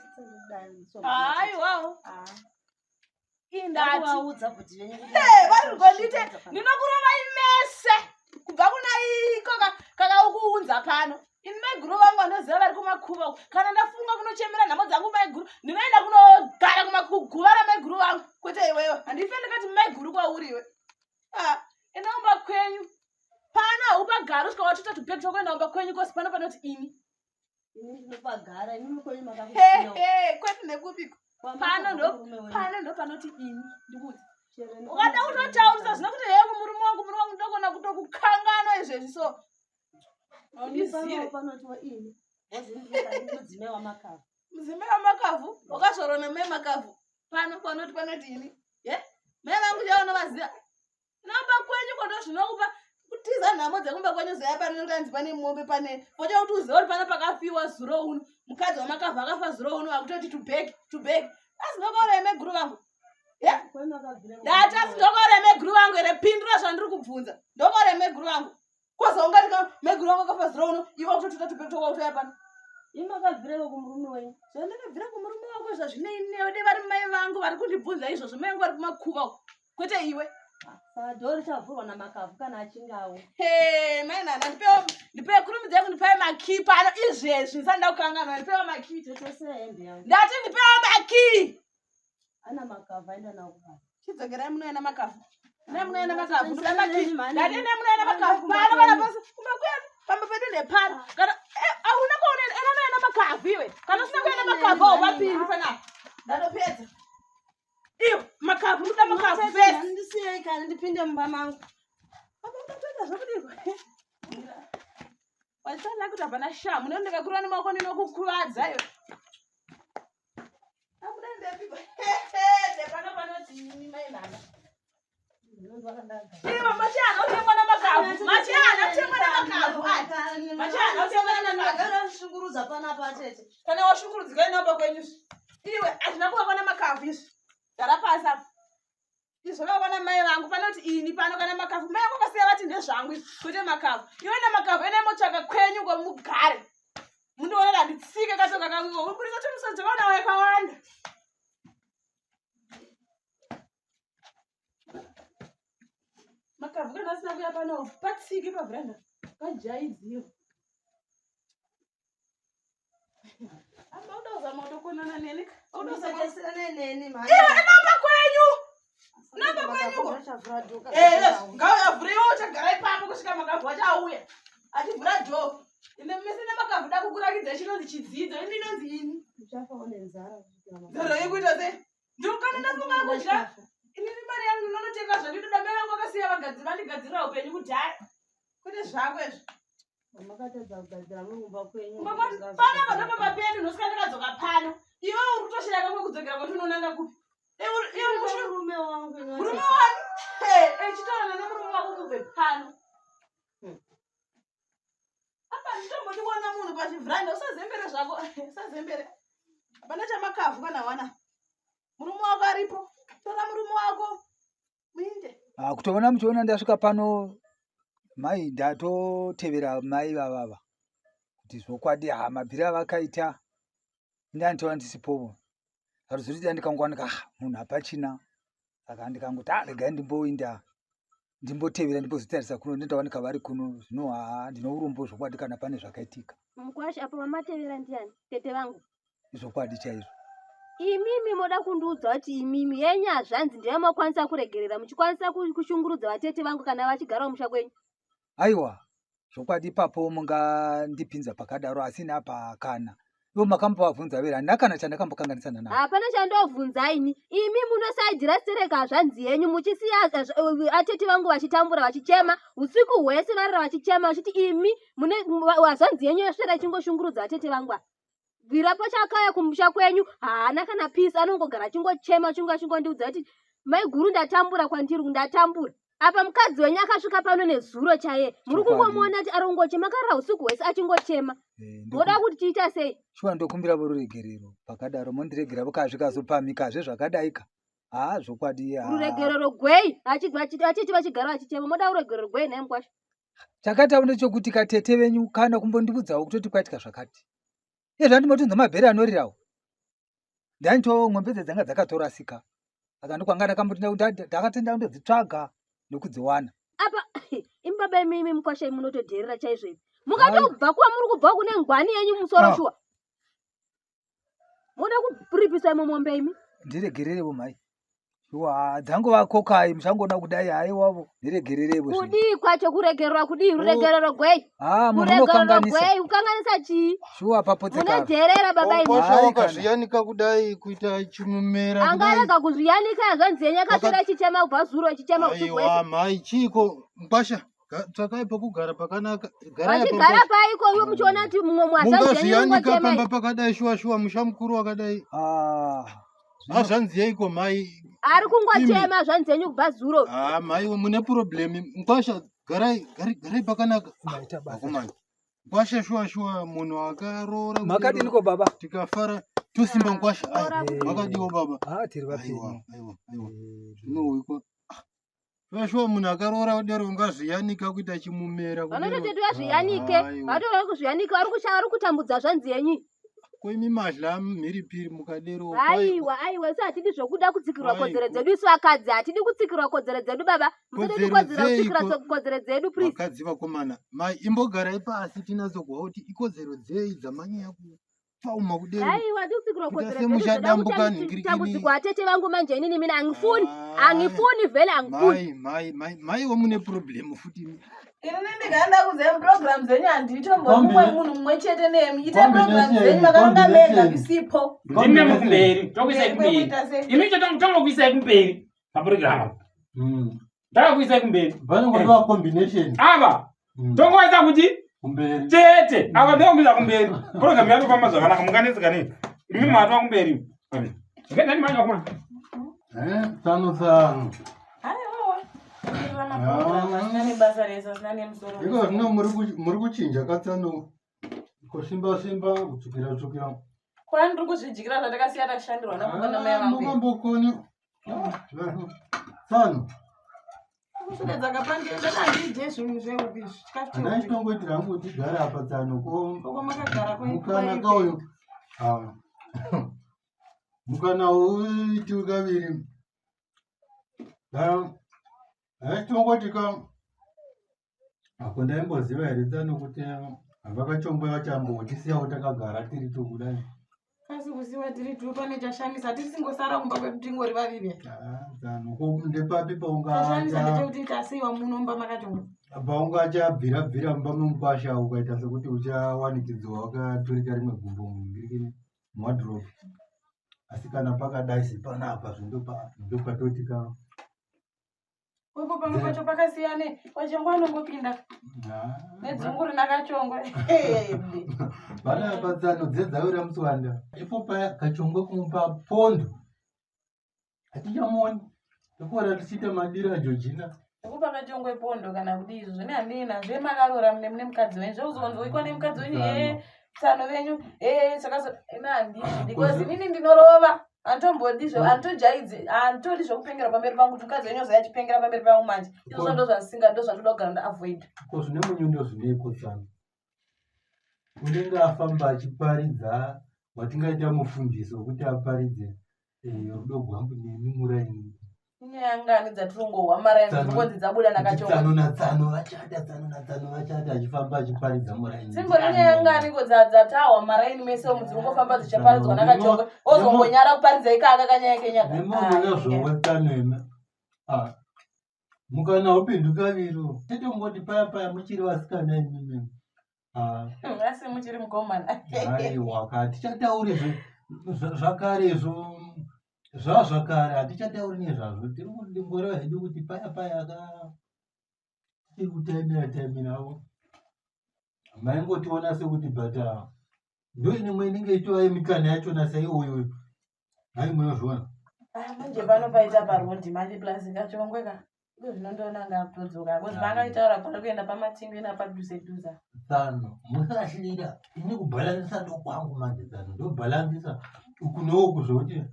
Haiwawo. Indati. Vaudza bhudhi venyu kuti Hey, vari kugondite ndinokurovai mese kubva kuna iko kakaukuunza pano. Ini maiguru vangu vanoziva vari kumakuva uko. Kana ndafunga kunochemera nhamo dzangu maiguru ndinoenda kunogara kumakuguva ramaiguru vangu kwete iwewe. Handife ndikati maiguru kwauri iwe. Ah, enda kumba kwenyu. Pano haupagari usvika watoita tubhegi twako enda kumba kwenyu kosi pano panoti ini. Ini ndinopagara, imimi kwenyu He makakusiya. he, kwetu nekupiko. Pano ndo Murume wenyu. pano ndo panoti ini ndikuudze. Chero ini Ukada kutotaurisa zvino kuti hee kumurume wangu murume wangu ndogona kutokukanganwa izvezvi so. Ini Haundizive. pano panotiwa ini. Wazi ndiri mudzimai wamakavhu. Mudzimai wamakavhu wakazvarwa namai makavhu. Pano panoti panoti ini. Ye? Mai vangu chavo unovaziva. Namba kwenyu kondo zvinokupa kutiza nhamo dzekumba kwenyu zoya pano nekuti hanzi pane mombe pane. Pocha kuti uzive kuti pano pakafiwa zuro uno. Mukadzi wamakavhu akafa zuro uno akutoti to beg to beg. Asi ndokauraya maiguru vangu. Ye? Kwenyu makabvira Ndati asi ndokauraya maiguru vangu here pindura zvandiri kubvunza. Ndokauraya maiguru vangu. Koza ungati maiguru vangu akafa zuro uno iwe kutotuta tubhegi twako kutoya pano. Imi makabvireko kumurume wenyu. Zvandakabvira kumurume wako zvazvinei newe dai vari mai vangu vari kundibvunza izvozvo mai vangu vari kumakuva uko kwete iwe. Saka dhoo richavhurwa namakavhu kana achinge auya. He mai nana ndipewo kurumidzai kundipai makii pano izvezvi ndisati ndakukanganwa ndipewo makii. Tete siya hembe yangu. Ndati ndipewo makii. Ana makavhu aenda nawo kubasa. Chidzokerai munoenda makavhu. Ndai munoenda makavhu ndoda makii. Mhani. Ndati ndai munoenda makavhu pano kana pasi kumba kwedu pamba pedu ndepano. Kana hauna kwaunoenda enda unoenda makavhu iwe. Kana usina kuenda makavhu haupapindi panapa. Ndatopedza. Iwe makavhu ndoda makavhu Tete, first. mhani ndisiyei kana ndipinde mumba mangu. Apa ungatoita zvekudii? Wazvitarira kuti hapana shamu nekuti ndikakurova nemaoko ndinokukuvadza iwe. Abuda ndepiko? Ndepano panoti imi mai mhana. Iwe machana utengwa namakavu. Machana utengwa namakavu. Aya. Machana utengwa namakavu. Shungurudza panapa tete. Kana washungurudzika inopa kwenyu. Iwe hazvina kuvakwa namakavu izvi. Gara pasi apa. Izvo vakaona mai vangu panoti ini pano kana makavu mai vangu vakasiya vati ndezvangu izvi kwete makavu. Iwe namakavu ene motsvaka kwenyu kwamugare. Mundiona handitsike katsoka kangu iko. Uburisa tumisodzi vana yakawanda. Makavu kana asina kuya pano patsike pavhuranda pajaidziwa. Apa uda kuzama kutokonana neni. Uda kuzama neni mhani. Iwe namba kwenyu. Namba kwenyu ko. Eh, ngauya vhure iwe uchagara ipapo kusvika makavhu achauya. Achivhura door. Ine mese nemakavhu da kukurakidza chinonzi chidzidzo, ini inonzi ini. Uchafa une nzara kusvikira mangwana. Nzara yekuita sei? Ndokana ndafunga kudya. Inini mari yangu ndinonotenga zvandinoda mai vangu vakasiya vagadzira vandigadzirira upenyu kudhaya. Kwete zvako izvi. Makatadza kugadzira muri kumba kwenyu. Pano apa ndopamba pedu ndosika ndakadzoka pano. Iwe uri kutoshaya kamwe kudzokera kwati unonanga kupi? Iwe murume wangu. Murume wani? Eh, chitaurana nemurume wako mubve pano. Apa nditombodi kuona munhu pachivhuranda usazembere zvako. Usazembere. Hapana chamakavhu kana wana. Murume wako aripo. Tora murume wako. Muinde. Ah, kutoona muchiona ndasvika pano mai ndatotevera mai vavava kuti zvokwadi ha mabviro avakaita indanditora ndisipovo aruzorita ndikangowanika ah, munhu hapachina saka ndikangoti ah, regai ndimboinda ndimbotevera ndimbozotarisa kuno ndindawanika vari kuno zvino haa ndine urombo zvokwadi kana pane zvakaitika Mukwasha apa wamatevera ndiani? Tete vangu. Izvokwadi chaizvo. Imimi moda kundiudza kuti imimi yenyu hazvanzi ndiyo yamakwanisa kuregerera muchikwanisa kushungurudza vatete vangu kana vachigara kumusha kwenyu? Aiwa, zvokwadi ipapo mungandipinza pakadaro asi ini apa kana ivo makambovabvunza vere handina kana chandakambokanganisana navo. Hapana chandovhunza ini. Imi munosaidhira stereka hazvanzi yenyu muchisiya atete vangu vachitambura vachichema usiku hwese varara vachichema vachiti imi mune hazvanzi yenyu yoswera ichingoshungurudza vatete vangu ava. Bvira pachakaya kumusha kwenyu haana kana peace anongogara achingochema achingo achingondiudza kuti maiguru ndatambura kwandiri ndatambura apa mukadzi wenyu akasvika pano nezuro chaiye muri kungomuona kuti ari kungochema akarara usiku hwese achingochema eh, moda kuti tiita sei shuwa ndokumbira voruregerero pakadaro mondiregera vokazvikazopamhikazve zvakadaika haa zvokwadi ruregerero gwei achiti vachigara vachichema moda ruregerero gwei nhai mukwasha Chakatawo ndechekuti katete venyu kana kumbondiudzawo kutoti kwaitika zvakati. Iye zvandimotinzwa mabheri anorirawo. Ndainto mombe dze dzanga dzakatorasika. Saka ndokwanga ndakamboti ndakatenda kundodzitsvaga nekudziwana. Apa imi baba imi imi mukwasha imi munotodherera chaizvo imi. Mukatobva kuwa muri kubva kune ngwani yenyu musoro ah. shuwa. Moda kuripisa imo mombe imi? Ndiregererewo mhai. Shuwa dzangova kokai muchangoda kudai haiwavo ndiregererewo. Kudii kwacho kuregererwa kudii ruregerero gwei? Ah munhu unokanganisa. Gwei kukanganisa chii? Shuwa papotseka. Munodherera baba imi. Kwasha wakazviyanika kudai kuita chimumera kudai. Angarega kuzviyanika zvanzi yenyu akaswera chichema kubva zuro chichema usiku hwese. Aiwa mhai chiiko mkwasha tsvakai pokugara pakanaka vachigara paiko iwe muchiona kuti mumwe mwazvanziyanika pamba pakadai shuwa shuwa musha mukuru wakadai ah, hazvanzi yeiko mai ari kungochema zvanzi yenyu kubva zuro ah, mai mune problem mkwasha garai garai pakanaka akomana mkwasha shuwa shuwa munhu akaroora makadiniko baba tikafara tosimba mkwasha makadiwo baba ah, tiri vapenyu aiwa aiwa zvinohwikwa Shuwa munhu akaroora kudero ungazviyanika kuita chimumera. Vanototi vazviyanike, vatoda kuzviyanika vari kusha vari kutambudza zvanzi yenyu. Ko imi madla mhiripiri mukadero. Aiwa aiwa isu hatidi zvokuda kutsikirwa kodzero dzedu isu vakadzi hatidi kutsikirwa kodzero dzedu baba. Musatoti kodzero kutsikira kodzero dzedu please. Vakadzi vakomana, mai imbogarai pasi tinatsokuwa kuti ikodzero dzei dzamanyanya ku pauma kudero aiwa ndikusikirwa kodzero semuchadambuka nhingirikini atete vangu manje inini mina angifuni ah, angifuni vele angifuni mai mai mai wo mune problem futi ini ndikaenda kuze program dzenyu handitombori mumwe munhu mumwe chete nemi ite program dzenyu makaranga mega misipo ndime mukumberi tokuisai kumberi imi tongokuisai kumberi paprogram hmm. Ndakakuisai kumberi. Vanongodiwa combination. Ava. Hmm. Tongowaisa kuti Kumberi. Chete. Ava ndekumisa kumberi. Program yatofamba zvakanaka munganetseka nei? Imi matwa kumberi. Ngendani manje vakomana. Eh, tsano tsano. Aiwa. Maprogram asina nebasa rese asina nemusoro. Iko zvino muri kuchinja katsano kusimba simba kutsvukira tsvukira. Kwani ndiri kuzvidyira zvandakasiya ndashandirwa nababa namai vangu. Mukambokoni. Tsano. Kuswededza kapangenda handidye zvinhu zveupi izvi. Chikafu Handai cheupi. chitongoitira hangu kuti tigare apa tsano ko Koko makagara mukana kauyu. Ah. Mukana uitiwi kaviri. Handai ka ako ndaimboziva here tsano kuti havakachongwe vachambotisiyawo takagara tiri tu kudai. Kasi kusiwa tiri tu pane chashamisa tisingosara kumba kwedu tingori vaviri. Ah, tsano ko ndepapi Chashamisa paungaata ndechekuti tasiiwa muno mumba makachongwe. paungachabvira bvira mumba memukwasha ukaita sekuti uchawanikidzwa wakaturika rimwe gumbo mungirikini muwadhiropu asi kana pakadai sepanapa zvindopatoti ka Upo pamwe pacho pakasiyane wachongwe anongopinda nedzungu rina kachongwe. panapa tsano dzedzawira mutswanda ipo paya kachongwe kumupa pondo hatichamuoni tikuona tichiita madiro aJorgina Kupa kachongwe pondo kana kudii izvo zvine handei nazvo makarora mune mune mukadzi wenyu zvekuzonzoikwa nemukadzi wenyu hee tsano venyu hee chakazo ina handizvi because inini ndinorova handitombodi zvo handitojaidzi handitodi zvekupengera pamberi pangu kuti mukadzi wenyu ozouya achipengera pamberi pangu manje izvozvo ndozvandisinga ndozvandoda kugara ndaavoid ko zvine munyundo zvineiko tsano unenge afamba achiparidza watingaita mufundisi wekuti aparidze rudo rwangu nemi muraini inyaya ngani dzatirongohwa maraini dzinongonzi dzabuda nakachongwe tsano natsano vachata tsano natsano vachata achifamba achiparidza muraini dzimbori nyaya ngani ko dzatahwa maraini mese umu dzirongofamba dzichaparidzwa nakachongwe ozongonyara kuparidza ikaka kanyaya kenyaka nemamuna zvowe tsano eme Ah, mukana upindu kaviri tete paya paya muchiri vasikana imimi Ah, asi muchiri mukomana aiwa ka hatichatauri zvakare izvo zvazvakare hatichatauri nezvazvo tiri kungoreva hedu kuti paya paya ka tiri kutaimira taimirawo maingotiona sekuti but ndoinemwe inenge itova yemikana yachona saiwoyoyo hai munozviona Ah, manje pano paita parodhi manje plus kachongwe ka iko zvinondoona nga kutodzoka bcause maakaitaura pari kuenda pamatingwi napadhuze dhuze tsano musahlira ini kubhalansisa ndokwangu manje tsano ndobhalansisa uku neuku zvekuti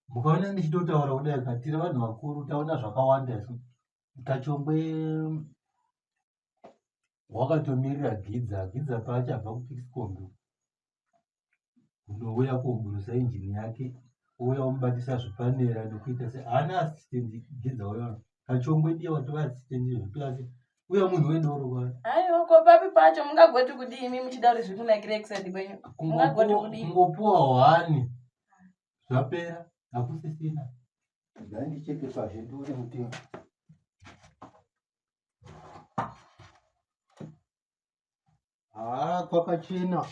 mukaona ndichitotaura kudai ka tiri vanhu vakuru taona zvakawanda isu kachongwe wakatomirira gidza gidza paachabva kupixcombi unouya kogurusa injini yake ouya omubatisa zvipanera nekuita se haana assistant gidza uya kachongwe ndiye watova assistant plus uya munhu wedoro kwa aiwa ko papi pacho mungagoti kudii imi muchida kuti zvikunakire kuside kwenyu mungagoti kudii kungopuwa hwani zvapera hakusisina ngandicheke pazhe ndione kuti haa kwakachena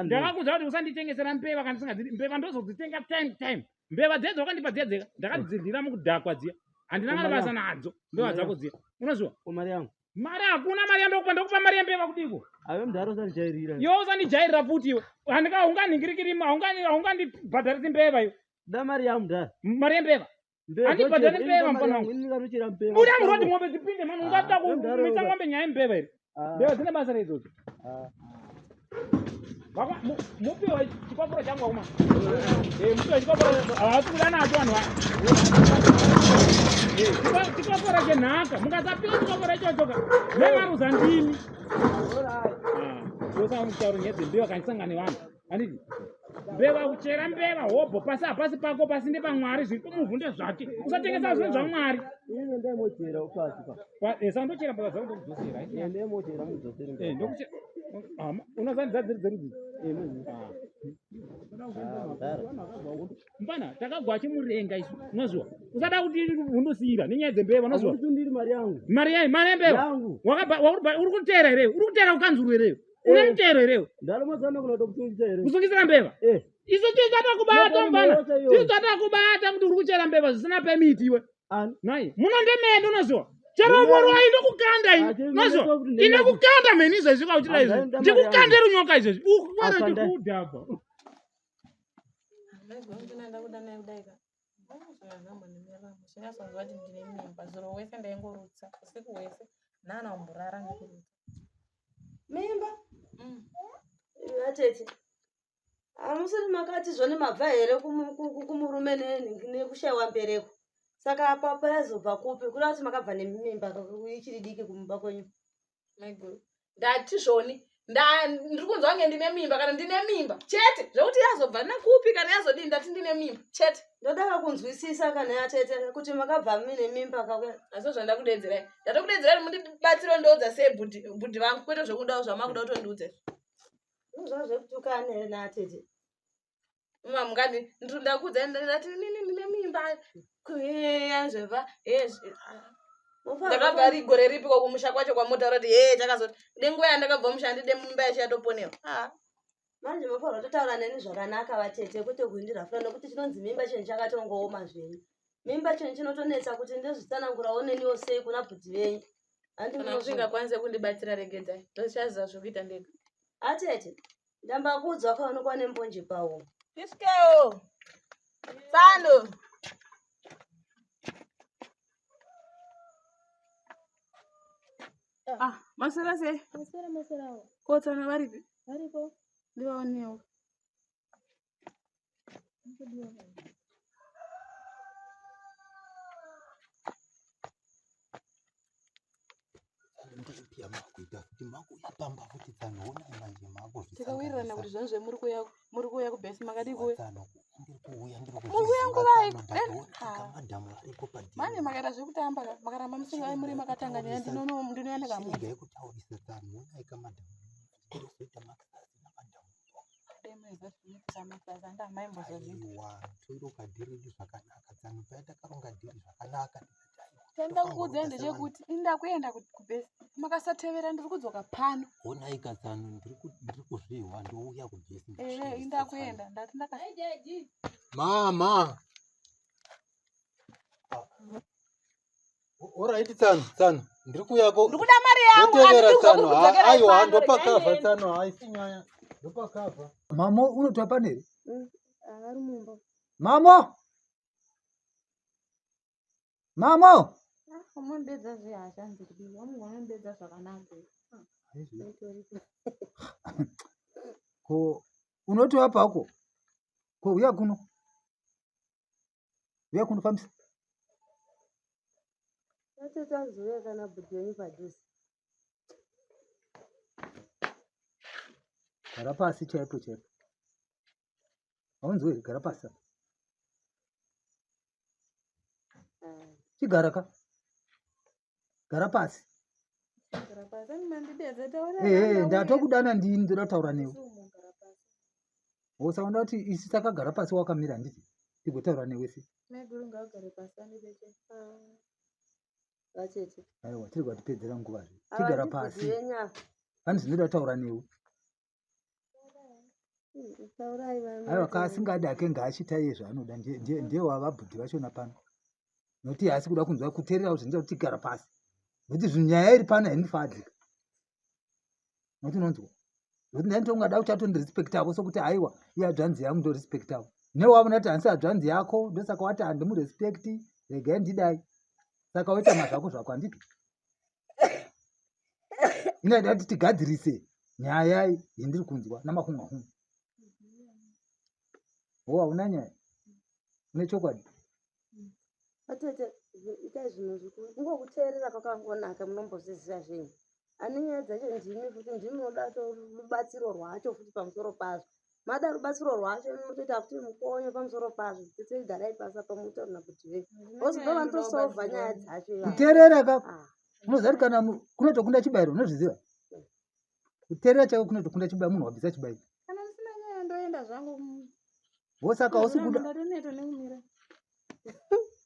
Ndakakuudza kuti usanditengesera mbeva kana ndisingadzidi. Mbeva ndozodzitenga time time. Mbeva dzedzo wakandipa dziya dzega. Ndakadzidyira mukudhakwa dziya. Handina kana basa nadzo mbeva dzako dziya. Unoziwa? Mari yangu. Mari hakuna mari yandokupa ndokupa mari yembeva kudiko. Ave mudhara usandijairira. Iwe usandijairira futi iwe. Handika haunganhingirikiri haungandibhadharisi mbeva iwe. Da mari yangu mudhara. Mari yembeva. Handibhadhari mbeva mfana wangu. Buda murodi ng'ombe dzipinde mani ungada Ah, mudhara kumisa uka- ng'ombe nyaya yembeva here. Mbeva dzine basa rei idzodzo. Mupiwe chikwapuro changu akuma. Mupiwe chikwapuro havasi kuda nacho vanhu va. Chikwapuro chenhaka mukasapiwa chikwapuro ichocho ka nemaruza ndimi. Ndosakutaura nyaya dzembeva kana ndisangane nevanhu. Handiti? Mbeva kuchera mbeva hobho pasi hapasi pako pasi ndepamwari zviri kumuvhu ndezvake. Usatengesa zvinhu zvaMwari. Ine ndaimochera pasi pa. Saka ndochera mbeva dzangu ndokudzosera. Eh, ndaimochera mudzosere. Eh, ndokuche unozandidza dziri dzerudzi. Eh, muzi. Ah. Ah, mudhara. Mbana takagwa chimurenga isu unoziwa. Usada kuti undosiyira nenyaya dzembeva unoziwa. Haundisundiri mari yangu. Mari yayi mari yembeva. Yangu. Wakaba uri kutera here? Uri kutera kukanzuru here? Une Eh. mutero here? Ndaromadzana kuna tokusungisa here? Kusungisira mbeva. Eh. Isu tisada kubata Nobody mbana. knows iyo. Tisada kubata kuti uri kuchera mbeva zvisina pemiti iwe. Ani? Nai, muno ndemene unoziwa. Chero umorwai ndokukanda ini. Nazvo ndinokukanda mheni izvezvi kauchida izvi. Ndikukande runyoka izvezvi. Ukwana ndikuda apa. Chinyatsonzwa kuti ndine mimba zuro wese ndaingorutsa usiku hwese nana umborara nekurutsa. Mimba? Atete. Hamusiri makati zvoni mabva here kumurume nekushaiwa mbereko? Saka apa payazobva kupi? Kureva kuti makabva nemimba ichiri diki kumba kwenyu. Maiguru. Ndati zvoni ndiri kunzwa kunge ndine mimba kana ndine mimba chete zvekuti yazobva nakupi kana yazodii ndati ndine mimba chete. Ndoda kunzwisisa kana yatete kuti makabva mune mimba kauya. Asi zvandakudedzerai. Ndatokudedzerai mundibatsire ndoudza sei bhudhi vangu kwete zvekudawo zvamakuda kutondiudza izvi. Zvava zvekutukana here naatete? Mamukati ndakuudza ndati nini ndine mimba yazveva ndakabva ri gore ripi ko kumusha kwacho kwamotaura kuti hee chakazoti nenguva yandakabva musha handide mimba yacho yatoponewa. Manje mofanirwa kutotaura neni zvakanaka vatete kwete kuindirafura nekuti chinonzi mimba chinhu chakatongooma zvenyu. Mimba chinhu chinotonetsa kuti ndozvitsanangurawo neniwo sei kuna bhudhi venyu. Kana usingakwanise kundibatsira regedzai ndochaziva zvekuita ndega. Atete, ndamba kuudzwa kaonekwa nembonje pawo. Tisikewo. Tsano. Ah, maswera sei? Maswera maswerawo. Ko tsano varipi? Varipo. Ndivaonewo. Takawirirana kuti zvanzi zvemuri kuuya muri kuuya kubhesi makadii kuuya? Muri kuuya nguvai? Manje makaita zvekutamba ka makaramba musinga muri makatanga nyaya ndinouya ndakamuka. Chandoda kukuudzai ndechekuti ini ndakuenda kubhesi makasatevera ndiri kudzoka pano. Honai katsano ndiri kuzvihwa ndouya kubhesi. Ehe ini ndakuenda ndati ndaka. Mama. Alright tsano tsano ndiri kuuyako. Ndikuda mari yangu Ndotevera tsano. Aiwa ndopakavha tsano haisi nyaya. Ndopakavha. Mamo unotoa pane here? Vari mumba. Mamo. Mamo. Unondedza zvehasha ndiri. Wamungonondedza zvakanaka. Ko unotoa pako? Ko uya kuno. Uya kundofambisa. Atete azouya kana bhudhi wenyu padhuze. Gara pasi chaipo chaipo. Haunzwi here? Gara pasi apa. Chigara ka. Gara pasi. Ehe, ndatokudana ndini ndoda kutaura newe. Wosa unoda kuti isu takagara pasi wakamira handiti tigotaura newe se. Vatete. Aiwa tiri kwatipedzera nguva zve. Chigara pasi. Pane zvinoda kutaura newe. Aiwa kaasingadi hake ngaachita iye zvaanoda ndiye wava bhudhi vachona pano. Nokuti haasi kuda kunzwa kuteerera kuti zvinoita kuti tigara pasi. Nokuti zvinhu nyaya iri pano haindifadzi. Nokuti unonzwa. Nokuti ndainti ungada kuti atondirespektavo sokuti haiwa iye hadzvanzi yangu ndorespektavo. Newe wavona kuti handisi hadzvanzi yako ndosaka wati handimurespekti regai ndidai. Saka woita mazvako zvako handiti. Inoida kuti tigadzirise nyaya yandiri kunzwa namakunga hunga. Wo hauna nyaya? Une chokwadi? Atete itai zvinhu zvikuru kungokuteerera kwakangonaka munombozviziva zvenyu ane nyaya dzacho ndimi futi ndimi munoda rubatsiro rwacho futi pamusoro pazvo mada rubatsiro rwacho munotoita futi mukonyo pamusoro pazvo tete garai pasi apa mutaura nakuti ve because ndo vanotosovha nyaya dzacho kuteerera ka ah. unoziva kuti kana kunotokunda chibayiro unozviziva kuteerera chako kunotokunda chibayiro munhu wabvisa chibayiro kana ndisina nyaya ndoenda zvangu wosaka usikuda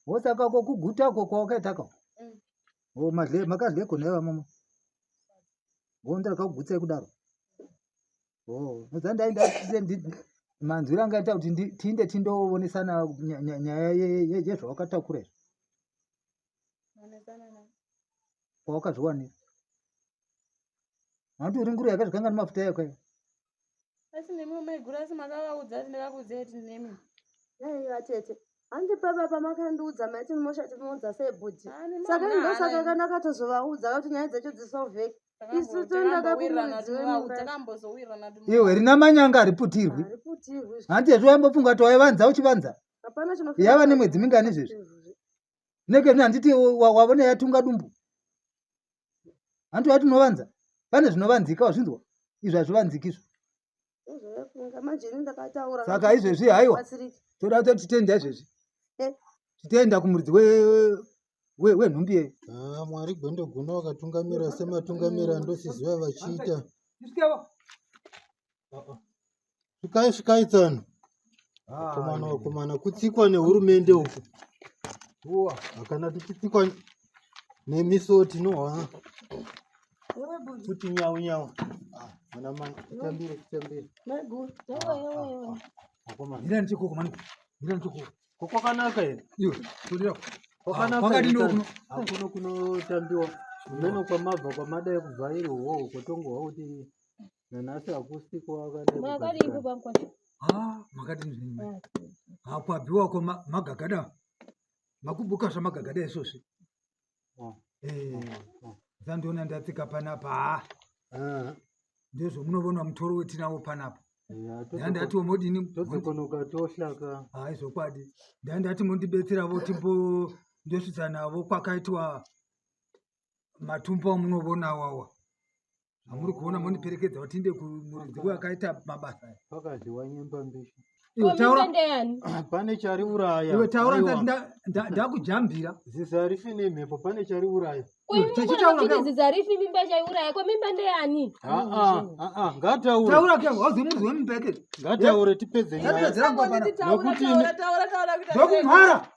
wosaka ko kuguta ko kwawakaita ko mm. o madle makadle kona iva mama wondira kakugutsai kudaro o noza ndaenda manzwiro anga aita kuti tiinde tindoonesana nyaya yezvawakatakura izvi. Kwawakazviwanira. Hanti uri nguruve yakazvikanga nemafuta yayo kai. Asi nemiwo maiguru asi makavaudza kuti ndakakuudzai kuti ndine mimba. Dai vatete. Hanti papa pamakandiudza maiti moshati moudza sei bhudhi. Ah, nemi Saka hamuna ndosaka hana imi. ndakatozovaudza kuti nyaya dzacho dzisolveke. Isu toenda Takambowirirana kumuridzi wemimba timuvaudza, yacho. takambozowirirana Iwe rina manyanga hariputirwi. Hariputirwi. Hanti hezvo waimbofunga kuti waivanza uchivanza. Hapana chinofira Yava nemwedzi mingani izvezvi? Neke zvino handiti wavona yatunga dumbu. Hanti wati unovanza. Pane zvinovanzika wazvinzwa? Izvi hazvivanziki izvo. Ndozvaifunga manje ini ndakataura. Saka izvezvi haiwa. Batsirike. Toda kutoti titenda izvezvi. Eh. Titenda kumuridzi wenhumbi yeyo. Ah, Mwari gwendo guno wakatungamira sematungamira andosiziva vachiita. Tisvikewo. Svikai svikai tsano. Vakomana vakomana kutsikwa nehurumende uku. Kana tichitsikwa nemiso tinohwa Wewe bhudhi. kuti nyau nyau. Ah, Mwana mai titambire titambire. Maiguru. Yewe yewe yewe. Vakomana. Mira ndichikoko mani. Mira ndichikoko. Ko kwakanaka here? Iwe, todira. Kwakanaka Kwakadini here kuno? tsano? Hakuno kunotambiwa. Kumene kwamabva kwamadai kubva iri uwowo kotongohwa kuti nanhasi hakusi kwakadai Makadii kugadzikana. baba Ah, makadini zvenyu mai. Ah, kwabhiwa ko magagada. Makubuka zvamagagada izvozvi. Oh, Eh, oh. zandiona ndatsika panapa. Ah, Ah, ndezvomunovona mutoro wetinawo panapa. ya, Ndandati modini? todzokonoka tohlaka. Hayi zvokwadi. Ndandati mondibetseravo timbo ndosvitsa navo kwakaitwa matumbu amunovona awawa. Amuri kuona mondiperekedza kuti tiende kumuridzi wakaita mabasa aya. Pakadyiwa nyemba mbishi. Iwe taura, ndeyani Pane chariuraya. iwe taura Aiwa, ndisati ndakujambira. Zizi harifi nemhepo pane chariuraya. Tichitaura kuti ka- zizi harifi mimba chaiuraya ko mimba ndeyani Aa, aa, ngataure. Taura ke hauzi muridzi wemimba ke. Ngataure tipedze nyaya. Ndapedzera nguva pana. Taura Nokuti taura taura taura kuita Ndokumhara.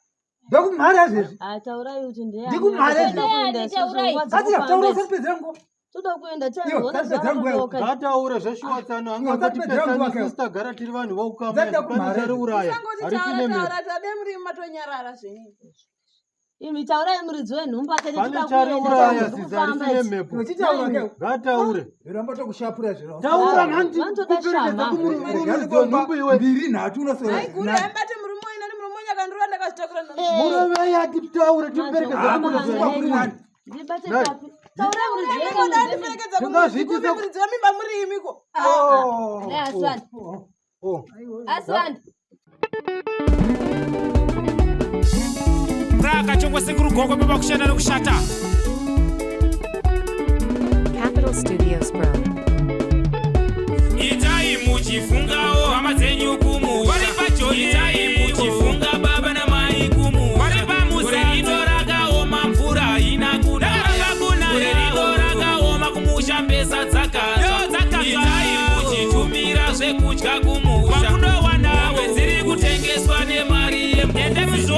Ndokumhara izvezvi. Ah, taurai kuti ndeyani. Ndikumhara izvezvi. Toda kuenda isusu, Taurai. nguva Katira dzekufamba taura idzi. usatipedzera nguva. Toda kuenda Iwe, tanzwa tatipedzera nguva iwe. zvakatoka. Ngataure zveshuwa tsano Usatipedzera nguva angangotipesani ke. isu tagara tiri vanhu voukama Ndada pane kumhara chariuraya. Usangoti Harifi taura nemhepo. taura tade muri matonyarara zvenyu. Imi taurai muridzi wenhumbu atete Pane toda kuenda chariuraya tanzwa zizi harifi kufamba idzi. nemhepo. Iwe chitaura ke. Ngataure. Ramba tokushapura izvezvi. Taura nhandi Vanotoda kuperekedza shama. kumuridzi wenhumbu iwe. Mbiri nhatu unoswera. Maiguru aibate murume wenyu nani murume wenyu akandurova ndakazvitakura Murovei atitaure timuperekedze Ah, kumuridzi munofunga kuri wenhumbu. nani? Ndibate Nai. papi. Taurai muridzi ndingoda wenhumbu. andiperekedza kumuridzi kupi Tingazviitisa- muridzi wemimba muri imiko. Oh. aswandi Oh. aswandi Rakachongwa sekuru goko baba kushanda nekushata. Capital Studios Pro. Itai muchifungawo hama dzenyu kumusha. Vari pajoni. Itai muchifunga baba namai kumusha. Vari pamusa. Gore rino rakaoma mvura haina kunaya. Gore rino rakaoma kumusha mbesa dzakatsva. Itai muchitumira zvekudya kumusha. Kwamunowana mombe dziri kutengeswa nemari yembudzi.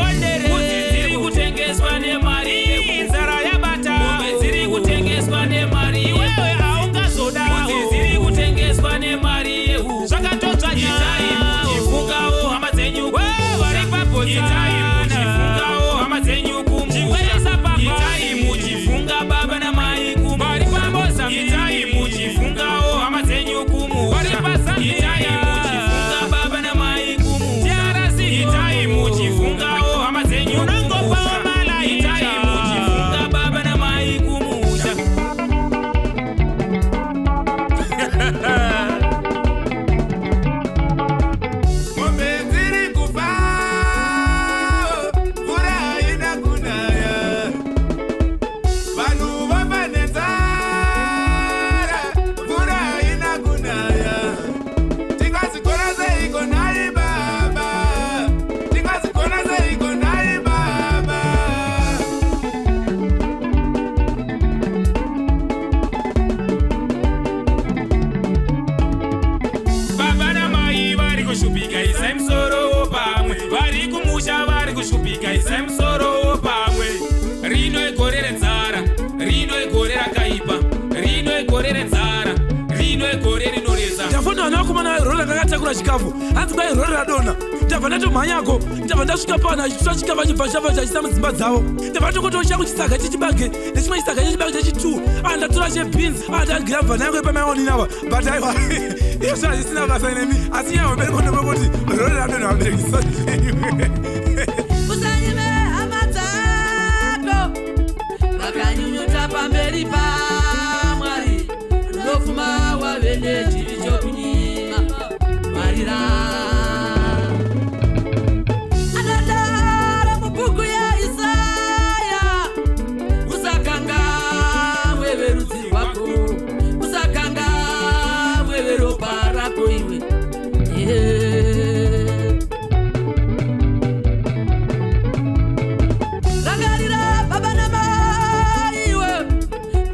Mbudzi dziri kutengeswa nemari inzara yabata. Mombe dziri kutengeswa nemari iwewe haungazoda. Mbudzi dziri kutengeswa nemari yehuku. Zvakatotsvanya. Itai muchifungawo hama dzenyu vari pabodza. Itai muchifungawo hama dzenyu kumusha. Itai muchifunga baba namai kumusha. Vari paboza. Itai muchifungawo hama dzenyu kumusha. Itai muchifunga baba namai kumusha. Itai muchifungawo hama dzenyu kumusha. Itai muchifunga baba namai kumusha. Mombe dziri kufa, mvura haina kunaya. Vanhu vafa nenzara, mvura haina kunaya. Tingazvikona seiko nhai baba? Tingazvikona seiko nhai baba? Baba namai vari kushupika, isai musoro pamwe. Vari kumusha vari kushupika, isai musoro pamwe. Rino igore renzara, rino igore rakaipa, rino igore renzara, rino igore rinoredza. Ndafona vana vakomana rori ranga rakatakura. achitakura chikafu hanzi kwai rori radonha ndabva ndatomhanyako ndabva ndasvika pano achitora chikafu achibva chabva chachisa mudzimba dzavo ndabva ndokotowo changu chisaga chechibage nechimwe chisaga chechibage chechitu a ndatora chebeans a ndagirabva nayangu epamaiwanini ava but aiwa izvo hazvisina basa nemi asi nyaya hombe iripo ndepekuti rori radonha vabereki Usanyime hama dzako vakanyunyuta pamberi paMwari, unofuma wave nechivi chokunyima Mwarira. Anodaro mubhuku yaIsaya, usakangamwe verudzi rwako, usakangamwe veropa rako iwe. Yeah. Rangarira baba namai iwe,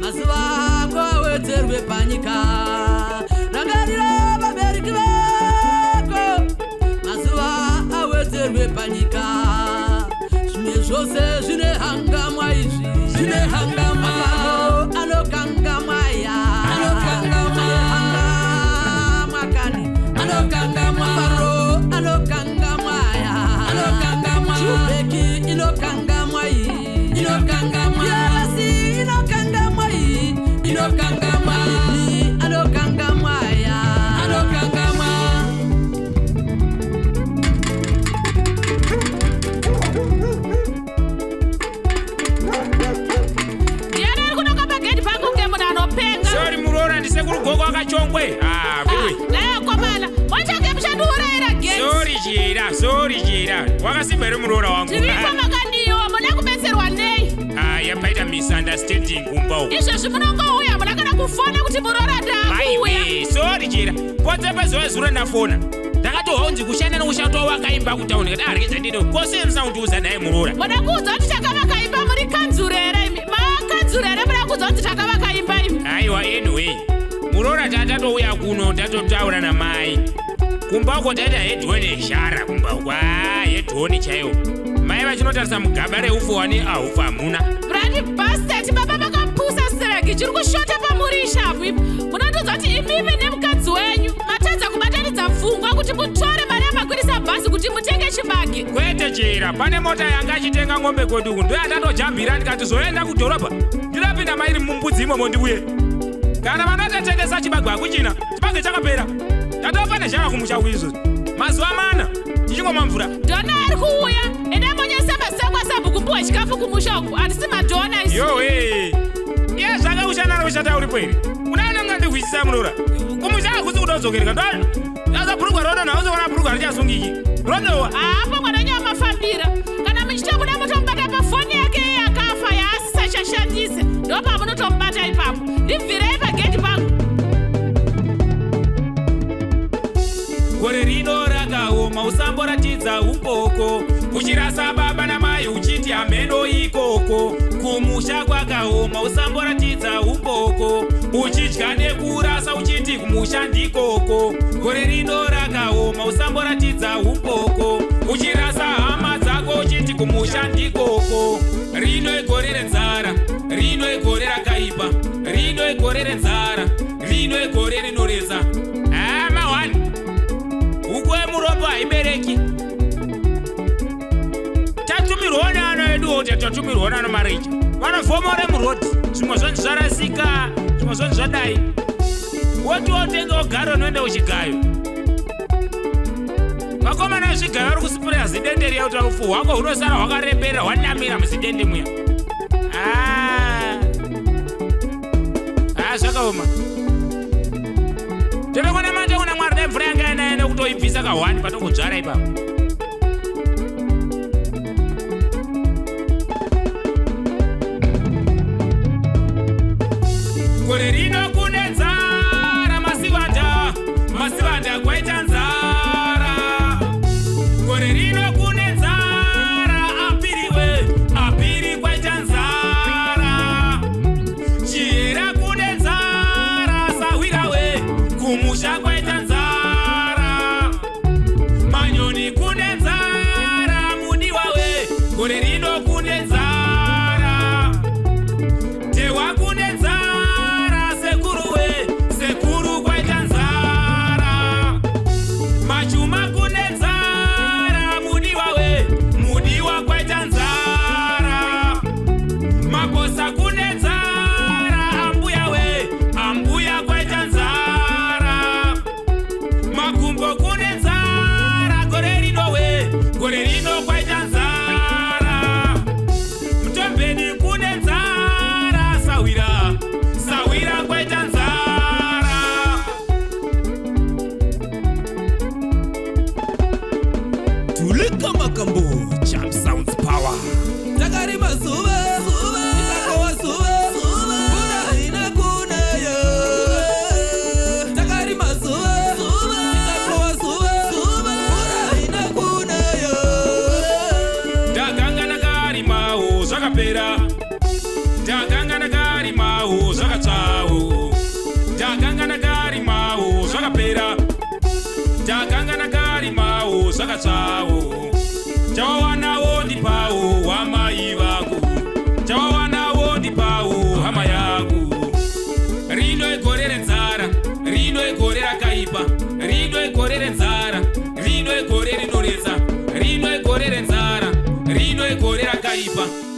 mazuva ako awedzerwe panyika. Rangarira vabereki vako, mazuva awedzerwe panyika. Zvimwe zvose zvine hangamwa izvi, zvine hangamwa. Anokangamwa ya, anokangamwa hangamwa kani, anokangamwa mafaro, anokangamwa ya, anokangamwa chubeki inokangamwa iyi, inokangamwa yasi, inokangamwa iyi, inokangamwa iyi, anokangamwa ya, anokangamwa. Ndiani ari kunoka pagedhi pangu kunge munhu anopenga? Sorry muroora, ndisekuru gogo akachongwe. Ah, wewe. Naye akomana, mochange muchandiurayira gate. Sorry chira, sorry chira. Wakasimba here muroora wangu? Tiripo makandiwa, muna kubetserwa nei? Ah, yapaita misunderstanding kumba uko. Izvezvi munongouya, hamuna kana kufona kuti muroora ndakuuya. Aiwe, sorry chira. Potse pazuva zuro ndafona. Ndakatohwa kunzi kushanda nokushatwa wakaimba kutauni kati arikidza ndino. Kose musina kundiudza naye muroora. Muda kuudza kuti takavaka imba muri kanzuru here imi? Makanzuru here muda kuudza kuti takavaka imba imi? Aiwa, anyway. Muroora tatatouya kuno tatotaura namai. Kumba uko taita hedhoni yezhara kumba uko. Ah, hedhoni chaiyo. Mai vachinotarisa mugaba reufu wani ahufu hamuna. Bloody bastard, baba vakapusa sireki, chiri kushota pamuri ishavu ipi? Munotiudza kuti imimi nemukadzi wenyu matadza kubatanidza pfungwa kuti mutore mari yamakwirisa bhazi kuti mutenge chibage. Kwete chira, pane mota yanga achitenga ng'ombe kwedu uku ndoyandatojambira ndikati zoenda kudhorobha ndinopinda mairi mumbudzi imomo ndiuye. Kana vanotatengesa chibage hakuchina, chibage chakapera. Tatofa nezhara kumusha uku izvozvi. Mazuva mana tichingomwa mvura. Dhona ari kuuya, endai monyesa masango asabhuku mpuwe chikafu kumusha uku, handisi madhona isu. Yowe. Iye zvanga ushanana ushata uripo here? Unaona ungandihwisisa muroora. Kumusha hakusi kudodzokereka. Ndo aza bhurugwa rodo nawo uzoona bhurugwa richasungiki. Rodowa. Haapo mwana wenyu wamafambira. Kana muchitobuda motomubata pafoni yake iye yakafa yaasisachashandise. Ndopamunotomubata ipapo. Ndibvirei pagedhi pangu. Gore rino rakaoma usamboratidza umboko uchirasa baba namai uchiti hameno ikoko kumusha kwakaoma usamboratidza umboko uchidya nekurasa uchiti kumusha ndikoko gore rino rakaoma usamboratidza umboko uchirasa hama dzako uchiti kumusha ndikoko rino igore renzara rino igore rakaipa rino igore renzara rino igore rinoredza hama one huku yemurombo haibereki tatumirwa neana edu ote tatumirwa nana maricha vanofomore murodhi zvimwe zvonzi zvarasika zvimwe zvonzi zvadai woti wotenge wogara unoenda kuchigayo vakomana vezvigayo vari kusipureya zidende riya kuti rufu hwako hunosara hwakarembera hwanamira muzidende muya ah. Ah, zvakaoma tevekona manje kuna mwari dai mvura yanga yanaya nekutoibvisa kahwani patongodzvara ipapo gore rino kune nzara masivanda masivanda kwaita nzara gore rino kune nzara apiriwe apiri kwaita nzara chihera kune nzara sahwirawe kumusha kwaita nzara manyoni kune nzara mudiwawe gore rino kune nzara tewa kune nzara. Machuma kune nzara mudiwa we, mudiwa kwaita nzara. Makosa kune nzara ambuya we, ambuya kwaita nzara. Makumbo kune nzara gore rino we, gore rino kwaita nzara. Mutombeni kune nzara sawira, sawira kwaita nzara. Tulika Makambo, Champ Sounds Power. Takarima zuva, tikakohwa zuva, mvura haina kunaya. Takarima zuva, tikakohwa zuva, mvura haina kunaya. Ndakanga ndakarimawo zvakapera, ndakanga ndakarimawo zvakatsvawo, ndakanga ndakarimawo zvakapera, ndakanga ndakarimawo zvakatsvawo. Chawawanawo ndipawo wamai vangu, chawawanawo ndipawo hama yangu. Rino igore renzara, rino igore rakaipa, rino igore renzara, rino igore rinoretsa, rino igore renzara, rino igore rakaipa.